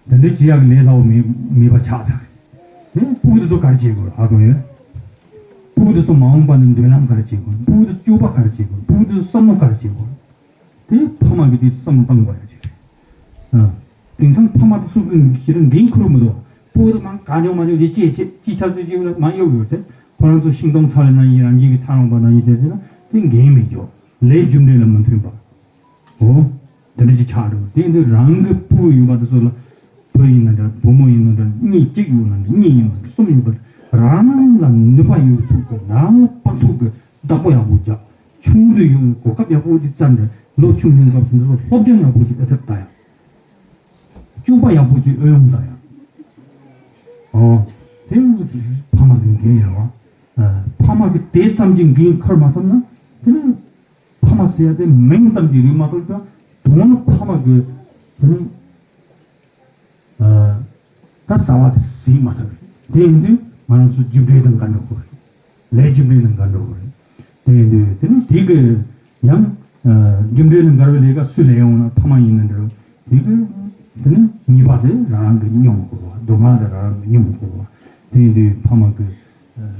དེ་འདྲ་བྱེད་ཡག་ལས་སླ་བོ་མེད་མེད་པ་ཆགས་ཚར་རེད། དེ་ཕྲུ་གུ་དེ་ཚོ་ག་རེ་བྱེད་དགོས་ཧ་གོ་ཡོད། ཕྲུ་གུ་དེ་ཚོ་མ་འོངས་པ་ནི་མདུན་ལམ་ག་རེ་བྱེད་དགོས། ཕྲུ་གུ་དེ་ཚོ་སྤྱོད་པ་ག་རེ་བྱེད་དགོས། ཕྲུ་གུ་དེ་ཚོ་བསམ་བློ་ག་རེ་བྱེད་དགོས། དེ་ཕ་མ་གི་དེ་བསམ་བློ་བཏང་དགོས་ཡ་ཅིག་རེད། ཨ། དེང་སང་ཕ་མ་དེ་ཚོ་གི་ཞེ་དྲག་འགན་འཁུར་མི་འདུག་ཕྲུ་གུ་དེ་མང་ག་ཉོ་མ་ཉོ་དེ་ཅི་བྱེད་ཅི་ཆ་ཚོད་ཅིག་ལ་མ་གཡོག་ཡོད་དེ། ཁོ་རང་ཚོ་ཤིང་སྡོང་ཚ་བའི་ནང་ཡིན་རང་གི་ཚ་རོང་པ་ནང་ཡིན་དེ་ཟེར་ན་དེ་འགན་མི་འཇོག་ལས་རྒྱུ་འབྲས་ལ་མི་མཐུན་པ། འོ། དེ་འདྲ་ཅིག་ཆགས་འགྲོ། དེ་འདི་རང་གི་ཕྲུ་གུ་ཡིན་པ་དེ་ཚོ་ལ་བུ་ཡིན་ན་འདྲ་བུ་མོ་ཡིན་ན་འདྲ་གཉིས་གཅིག་ཡོད་ན་འདྲ་གཉིས་ཡིན་ན་འདྲ་གསུམ་ཡོད་པ་རང་ལ་ནུས་པ་ཡོད་ཚུགས་དགོས། རང་ལ་དཔག་ཚུགས་དགོས། བདག་པོ་ཡག་པོ་རྒྱག་ཆུང་དུས་ཡོང་གོ་སྐབས་ཡག་པོ་ཅིག་བཙལ་འདྲ་ལོ་ཆུང་ཆུང་སྐབས་སུ་འདི་ཚོ་སློབ་སྦྱོང་ཡག་པོ་ཅིག་ཨེ་ཐེབས་ད་ཡ། སྤྱོད་པ་ཡག་པོ་ཅིག་ཨེ་ཡོང་ད་ཡ། འོ། དེ་ཕ་མ་གི་འགན་ཡིན་བ། ཕ་མ་གི་དེ་ཙམ་གྱི་འགན་འཁུར་མ་ཐུབ་ན་དེ་ནི། ཕ་མ་ཟེར་ཡ་དེ་མིང་ཙམ་གྱི་རིགས་མ་གཏོགས་ཀྱང་དོན་ལ་ཕ་མ་གི་དེ་ནི་ཨ་ད་བཟའ་བ་དེ་ཟིན་མ་ཐུབ་རེད། དེ་ཡིན་དུས་ང་རང་ཚོ་རྒྱུ་འབྲས་དང་འགལ་འགྲོ་གི་རེད། ལས་རྒྱུ་འབྲས་དང་འགལ་འགྲོ་གི་རེད། དེ་ཡིན་དུས་དེ་ནི་དེ་གི་ཡང་ཨ་རྒྱུ་འབྲས་དང་འགལ་བའི་ལས་ཀ་སུས་ལས་ཡོང་ན་ཕ་མ་ཡིན་ན་འདྲ། དེ་གི་དེ་ནི་ཉེས་པ་དེ་རང་རང་གི་མྱོང་དགོས་པ། སྡུག་བསྔལ་དེ་རང་རང་གི་མྱོང་དགོས་པ། དེ་ཡིན་དུས་ཕ་མ་གི་ཨ།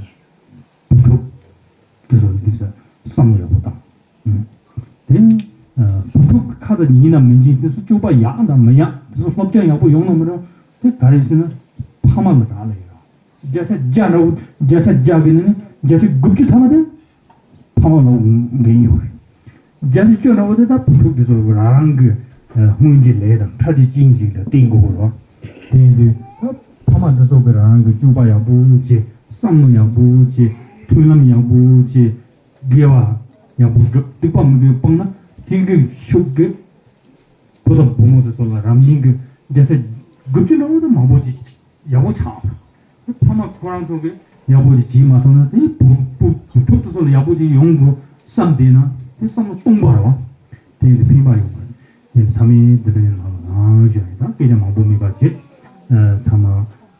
དེ་ཚོ་འདི་ས་བསམ་བློ་ཡག་པོ་བཏང་། དེ་བུ་ཕྲུག་ཁ་དང་ཉིན་ན་མི་འཇིག་དེ་ཚོ་སྤྱོད་པ་ཡག་དང་མི་ཡག་དེ་ཚོ་སློབ་སྦྱོང་ཡག་པོ་ཡོང་ན་མི་རུང་། དེ་ག་རེ་ཟེར་ན་ཕ་མ་ལ་རག་ལས་ཡོད། བརྒྱ་ཆ་བརྒྱ་འདྲ་བོ་བརྒྱ་ཆ་བརྒྱ་གི་ནང་ནས་བརྒྱ་ཆ་དགུ་བཅུ་ཐམ་པ་དེ་ཕ་མ་ལ་འགན་ཡོད་རེད། བརྒྱ་ཆ་བཅུ་འདྲ་བོ་དེ་ད་བུ་ཕྲུག་དེ་ཚོ་རང་རང་གི་སྔོན་གྱི་ལས་དང་ཕྲ་རྒྱས་ཅན་ཞིག་ལ་བརྟེན་དགོས་རེད། དེ་ཡིན་དུས་ད་ཕ་མ་དེ་ཚོ་གི་རང་རང་གི་སྤྱོད་པ་ཡག་པོ་བྱེད། བསམ་བློ་ཡག་པོ་བྱེད། མཐུན་ལམ་ཡག་པོ་བྱེད། དགེ་བ་ཡག་པོ་སྒྲུབ། སྡིག་པ་མི་སྒྲུབ་སྤང་ན་དེ་གི་ཤུགས་ཀྱིས་བུ་དང་བུ་མོ་དེ་ཚོ་ལ་རང་བཞིན་གྱི་བརྒྱ་ཆ་དགུ་བཅུ་འདྲ་བོ་དེ་མང་པོ་ཅིག་ཡག་པོ་ཆགས། ཕ་མ་ཁོ་རང་ཚོ་གིས་ཡག་པོ་ཅིག་བྱེད་མ་ཐུབ་ན་དེ་བུ་བུ་བུ་ཕྲུག་དེ་ཚོ་ལ་ཡག་པོ་ཅིག་ཡོང་དགོས་བསམ་བསྡད་ན་དེ་བསམ་བློ་སྟོང་པ་རེད་བ། དེ་ཡིན་དུས་ཕན་པ་ཡོང་མ་རེད། དེ་ཚང་མས་འདི་འདྲ་ཡིན་ལ་ལང་ཞུ་ཡ་ཡིན། ད་སྐད་ཆ་མང་པོ་མེད་པ་བྱེད། ཚང་མ་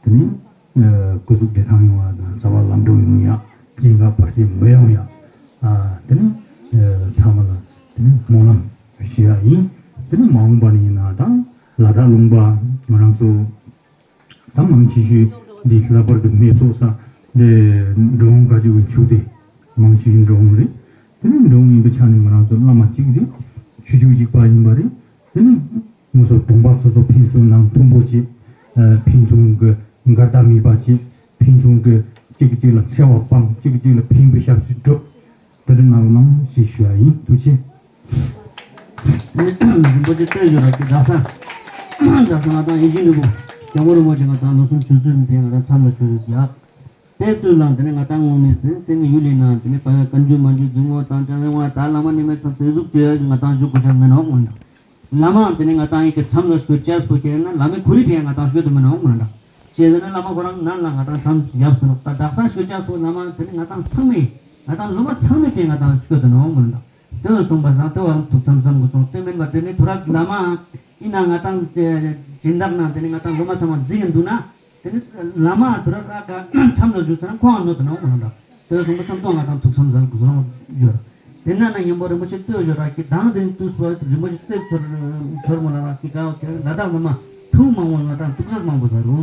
དེ་ནི་སྐུ་གཟུགས་བདེ་ཐང་ཡོང་ཡ་དང་། བྱ་བ་ལམ་འགྲོ་ཡོང་ཡ། སྐྱིད་པ་བར་ཆད་མི་ཡོང་ཡ། དེ་ནི་ཚང་མ་ལ་དེ་ནི་སྨོན་ལམ་ཞུ་ཡ་ཡིན། དེ་ནི་མ་འོངས་པ་ནི་ཡིན་ན་ད་ལ་དྭགས་ལུང་པ་ང་རང་ཚོ་ད་མང་ཆེ་ཤོས་འདི་ལྷག་པར་དུ་སྨད་ཚོགས་ས་འདི་འགྲོ་འོང་ག་ཅིག་གི་ཆུ་དེ་མང་ཆེ་ཤོས་འགྲོ་འོང་རེད། དེ་ནི་འགྲོ་འོང་ཡིན་པའི་ཆ་ནས་ང་རང་ཚོ་བླ་མ་གཅིག་རེད། ཆོས་ཕྱོགས་གཅིག་པ་ཡིན་པ་རེད། དེ་ནི་ང་ཚོ་གྲོང་པ་སོ་སོ་ཕན་ཚུན་ནང་མཐུན་པོ་བྱེད། ཕན་ཚུན་གྱི་འགལ་ཟླ་མེད་པ་བྱེད། ཕན་ཚུན་གྱི་གཅིག་གིས་གཅིག་ལ་འཚེ་བ་སྤང་། གཅིག་གིས་གཅིག་ལ་ཕན་པའི་ཞབས་ཞུ་སྒྲུབ། དེ་འདྲ་གནང་རོགས་གནང་ཞེས་ཞུ་ཡ་ཡིན། ཐུགས་རྗེ་ཆེ། རིན་པོ་ཆེ་བསྟོད་ཞུ་ར་ཀི་ད་ས། ད་ས་ང་ཏང་ཡིད་བཞིན་ནོར་བུ་སྐྱབས་མགོན་རིན་པོ་ཆེ་ང་ཏང་ལོ་གསུམ་ཆུ་ཚོད་ནི་དེ་ང་ཏང་མཚམས་ལ་ཆུ་ཚོད་རྒྱག་དེ་ཚོའི་ནང་དེ་ནས་ང་ཏང་ངོ་མས་དེ་ནས་ཡུལ་ལི་ནང་དེ་ནས་བཀའ་བཀའ་འགྱུར་མ་འགྱུར་འཛིན་མོ་དང་ཅང་རེ་བ་ད་བླ་མ་ནི་མེད་ཚང་ཚེ་ཟུག་བཅོས་ཡ་ང་ཏང་བཞུགས་དགོས་ཤ་མེད་ནོག་མོ་ཡིན་ད། བླ་མ་དེ་ནས་ང་ཏང་ཡི་གེ་མཚམས་ལ་སྐྱོད་ཅེས་སོ་ཁྱེར་ན་བླ་མའི་ཁོ་རི་ཕི་ཡ་ང་ཏང་སྐྱོད་དུ་མེད་ནོག་མོ་ཡིན་ད། ཅེས་ཟེར་ན་བླ་མ་ཁོ་རང་ནང་ལ་ང་ཏང་མཚམས་ཡབ་སོ་ནོག་ད། དག་ས་སྐྱོད་ཅེས་སོ་བླ་མ་དེ་ནས་ང་ཏང་ཚང་མས་ང་ཏང་སློབ་མ་ཚང་མས་ཕི་ཡ་ང་ཏང་སྐྱོད་དུ་ནོག་མོ་ཡིན་ད། དེ་སོང་པ་སང་དེ་བའང་ཐུགས་བསམ་བསམ་དགོས་སོང་། དེ་མིན་པ་དེ་ནི་ཐོ་རག་བླ་མ་ཡིན་ན་ང་ཏང་སྦྱིན་བདག་ན་དེ་ནི་ང་ཏང་སློབ་མ་ཚང་མ་འཛིན་ཡིན་འདུག་ན་དེ་ནི་བླ་མ་ཐོ་རག་ཨ་ཀ་མཚམས་ལ་བཞུགས་ཚར་ན་ཁོང་ཨ་ནོ་དེ་ནོ་མ་འདྲ། དེ་སོང་པ་སང་ཏོ་ང་ཏང་ཐུགས་བསམ་བསམ་དགོས་སོང་ཡོད། དེ་ན་ན་ཉམ་པོ་རིན་པོ་ཆེ་ལྟོས་ཡོད་ར་ཀི་དང་དེ་ནི་དུས་སོ་རིན་པོ་ཆེ་ལྟོས་ཚོར་ཚོར་མོ་ལ་ར་ཀི་ག་བ་ཁྱེར་ལ་དྭགས་ལ་མ་ཐུགས་མང་བོ་ང་ཏང་ཐུགས་ལ་མང་བོ་ཟ་རུ།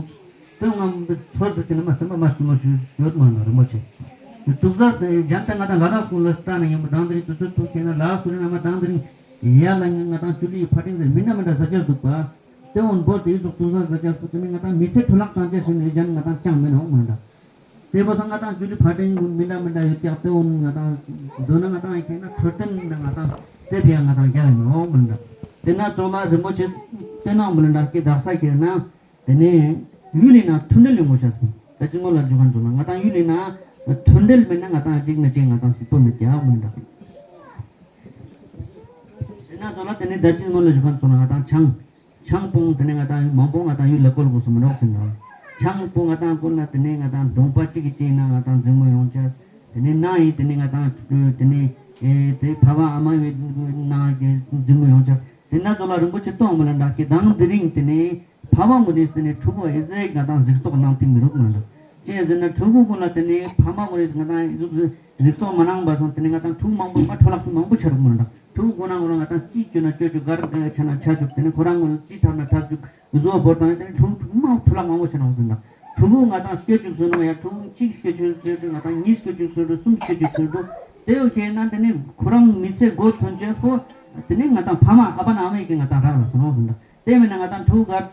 དེ་ང་མི་ཚོར་དུ་དེ་ནི་མ་སེམས་པ་མ་སྐྱིད་མོ་ཞུ་ཡོད་མ་ན་རིན་པོ་ཆེ། དུག་ཟ་ཡང་ད་ང་ཏང་ལ་དྭགས་སུ་ལ་སྟ་ན་ཡང་མ་དང་དེ་རིང་དུས་ཚོད་ཐུག་ཁྱེད་ན་ལ་དྭགས་སུ་རིང་ན་མ་དང་དེ་རིང་ཡ་ལ་ང་ཏང་ཅུ་ལི་ཕ་ཏིང་ཟེར་མི་འདྲ་མི་འདྲ་ཟ་ཆར་འདུག་པ། དེ་འོན་བོར་དེ་ཡི་ཟོག་དུག་ཟ་ཟ་ཆར་སུ་དེ་ནི་ང་ཏང་མི་ཚེ་འཕྲོ་བརླག་བཏང་ཆ་ཞིག་ནི་ཡང་ང་ཏང་ཅང་མེད་ནོག་མ་འདྲ། དེ་བོ་སང་ང་ཏང་ཅུ་ལི་ཕ་ཏིང་མི་འདྲ་མི་འདྲ་ཡོད་ཀྱག་དེ་འོན་ང་ཏང་འདོད་ན་ང་ཏང་ཁྱེད་ན་འཕྲོད་བསྟེན་ན་ང་ཏང་དེ་ཕི་ཡ་ང་ཏང་རྒྱག་ཡིན་ནོག་མ་འདྲ། དེ་ན་ཙོགས་ལ་རིན་པོ་ཆེ་བསྟེན་ནོག་མ་འདྲ་ཀི་དག་ས་ཁྱེད་ན། དེ་ནས་ཡུལ་ལི་ན་མཐུན་སྒྲིལ་ཡོང་དགོས་ཤ་སོང་། ད་ཅི་མོ་ལ་འཇུ་ཁན་ཚོ་ན་ང་ཏང་ཡུལ་ལི་ན་མཐུན་སྒྲིལ་མེད་ན་ང་ཏང་གཅིག་ན་གཅིག་ང་ཏང་སྲིད་པོ་མེད་ཀྱག་མིན་ད། དེ་ན་ཚོ་ལ་དེ་ནས་ད་ཅི་མོ་ལ་འཇུ་ཁན་ཚོ་ན་ང་ཏང་ཆང་ཆང་སྤོང་དེ་ནས་ང་ཏང་མང་པོ་ང་ཏང་ཡུལ་ལ་བཀོལ་དགོས་སོ་མི་ནོག་ཟེར་ན། ཆང་སྤོང་ང་ཏང་བཀོལ་ན་དེ་ནས་ང་ཏང་གདོང་པ་གཅིག་གི་ཅིག་ན་ང་ཏང་འཛིང་མོ་ཡོང་ཆ། དེ་ནས་ན་ཡིན་དེ་ནས་ང་ཏང་དེ་ནས་དེ་ཕ་བ་ཨ་མ་ཡི་ན་འཛིང་མོ་ཡོང་ཆ། དེ་ན་ཚོ་ལ་རིན་པོ་ཆེ་གཏོང་མི་ལ་འདྲ་ཀི་དང་དེ་རིང་དེ་ནས་ཕ་མ་ངོ་རིས་དེ་ནས་ཕྲུ་གུ་ཨེ་ཟེག་ང་ཏང་གཟིགས་རྟོག་གནང་ཐིག་མི་རུག་མ་འདྲ། ཅི་ཟེར་ན་ཕྲུ་གུ་ཀུན་ལ་དེ་ནས་ཕ་མ་ངོ་རིས་ང་ཏང་གཟིགས་རྟོག་མ་གནང་བ་སང་དེ་ནས་ང་ཏང་ཕྲུ་གུ་མང་པོ་མ་འཕྲོ་བརླག་མང་པོ་ཆ་རུག་མ་འདྲ། ཕྲུ་གུ་ཀུན་ན་ང་ཏང་ཅི་བཅོས་ན་བཅོས་བཅོས་གར་ཆ་ན་ཆ་བཅུག་དེ་ནས་ཁོ་རང་ངོ་ཅི་ཐབས་ན་ཐབས་བཅུག་བཟོ་བོར་དང་དེ་ནས་ཕྲུ་གུ་མང་འཕྲོ་བརླག་མང་པོ་ཆ་ན་འོ་ཟེར་འདྲ། ཕྲུ་གུ་ང་ཏང་སྐྱེ་བཅུག་སོ་ནོ་ཡ་ཕྲུ་གུ་གཅིག་སྐྱེ་བཅུག་སོ་དུ་ང་ཏང་གཉིས་སྐྱེ་བཅུག་སོ་དུ་གསུམ་སྐྱེ་བཅུག་སོ་དུ་དེ་ཡོད་ཁྱེད་ན་དེ་ནས་ཁོ་རང་མི་ཚེ་འགོ་ཐོན་ཅེས་པོ་དེ་ནས་ང་ཏང་ཕ་མ་ཨ་པ་ན་ཨ་མའི་གི་ང་ཏང་རག་ལ་སོང་ནོག་ཟེར་འདྲ། དེ་མིན་ན་ང་ཏང་ཕྲུ་གུ་གར་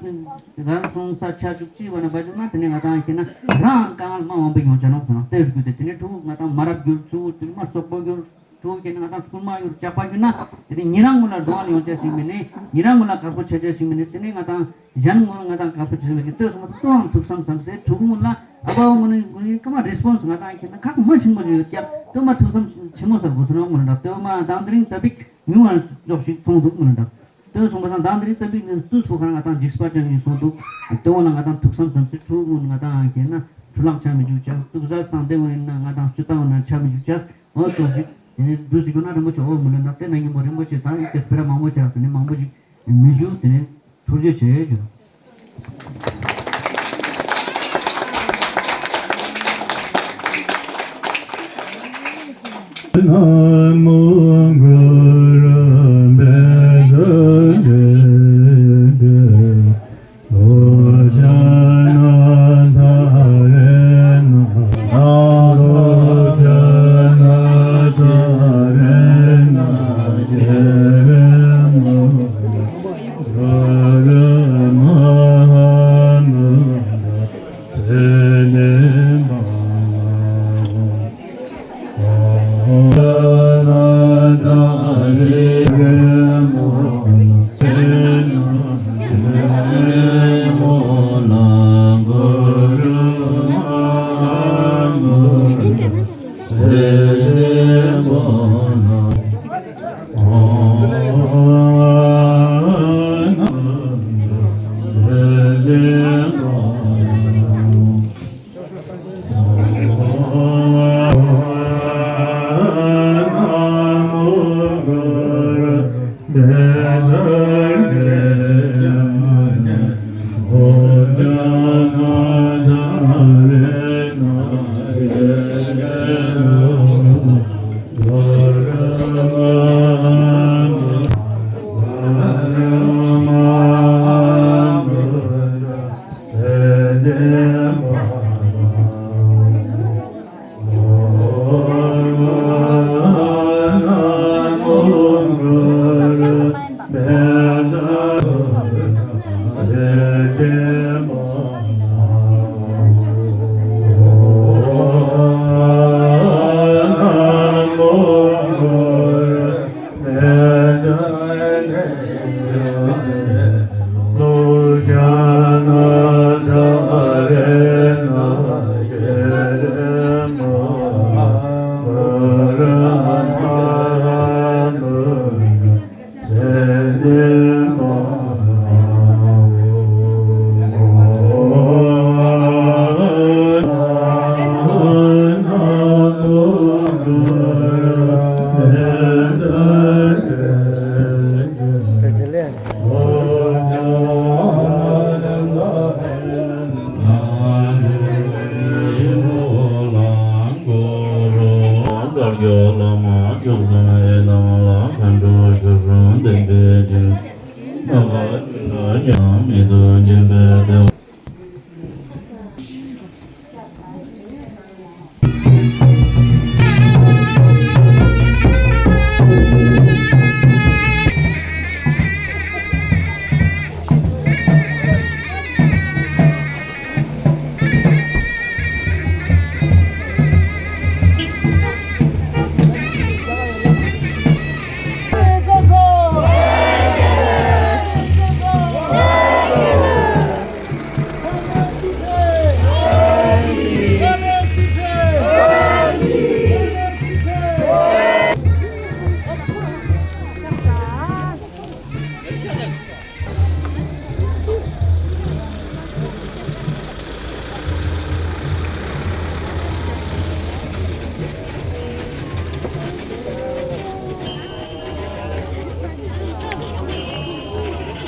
གར་སོང་ས་ཆ་བཅུག་ཅི་བ་ན་བ་བཅུག་ན་དེ་ནས་ང་ཏང་ཁྱེད་ན་རང་དཀའ་ངལ་མ་མང་པོ་ཡོང་ཆ་ནོག་ཟེར་ན་དེ་རུ་གུ་དེ་དེ་ནས་ཕྲུ་གུ་ང་ཏང་མ་རབས་འགྱུར་ཚུ་བོ་དེ་མ་སོག་པོ་འགྱུར་ཕྲུ་གུ་ཁྱེད་ན་ང་ཏང་སྐུལ་མ་ཡོད་ལྕགས་པ་ཡོད་ན་དེ་ནས་ཉེ་རང་ངོ་ལ་འགྲོ་བ་ཡོང་ཆ་ཞིག་མིན་ནས་ཉེ་རང་ངོ་ལ་དཀགས་པོ་ཆ་ཆ་ཞིག་མིན་ནས་དེ་ནས་ང་ཏང་གཞན་ངོ་ལ་ང་ཏང་དཀགས་པོ་ཆ་ཞིག་མིན་ནས་དེ་སོང་ཙང་ཐུགས་བསམ་བསམ་སྟེ་ཕྲུ་གུ་ངོ་ལ་ཨ་པ་ངོ་ནས་ངོ་ནས་ཀ་མ་རེ་སི་པོན་སི་ང་ཏང་ཁྱེད་ན་ཁག་མ་ཆེན་མོ་ཞིག་ཡོད་ཀྱག་དེ་མ་ཐུགས་བསམ་ཆེན་མོ་ཟེར་དགོས་སོ་ནོག་མ་འདྲ། དེ་མ་དང་དེ་རིང་ཙ་པིག་ཉུང་བ་ཙོགས་ཤིག་མཐོང་འདུག་མ་འདྲ། དེ་སོང་པ་སང་དང་དེ་རིང་ཙ་པིག་ནས་དུས་སུ་ཁ་ང་ཏང་འཇིགས་པ་ཅན་ཞིག་སོང་འདུག་དེ་འོ་ན་ང་ཏང་ཐུགས་བསམ་བསམ་སེ་ཕྲུ་གུ་ང་ཏང་ཁྱེད་ན་འཕྲོ་བརླག་ཆ་མི་འཇུག་ཅག་དུག་ཟ་སང་དེ་འོ་ན་ང་ཏང་སྤྱོད་སྟངས་འོ་ན་ཆ་མི་འཇུག་ཅག་འོ་ཙོགས་ཤིག་དེ་ནས་དུས་སུ་ཁྱོད་ན་རིན་པོ་ཆེ་འོ་མི་ལེན་ན་དེ་ན་ཉིན་མོ་རིན་པོ་ཆེ་དང་ཡི་གེ་སྤེ་ར་མང་པོ་ཆེ་དེ་ནས་མང་པོ་ཞིག་མི་ཞུ་དེ་ནས་ཐུགས་རྗེ་ཆེ་ཞུ།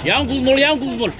ཡང་གུག་མོལ། ཡང་གུག་མོལ།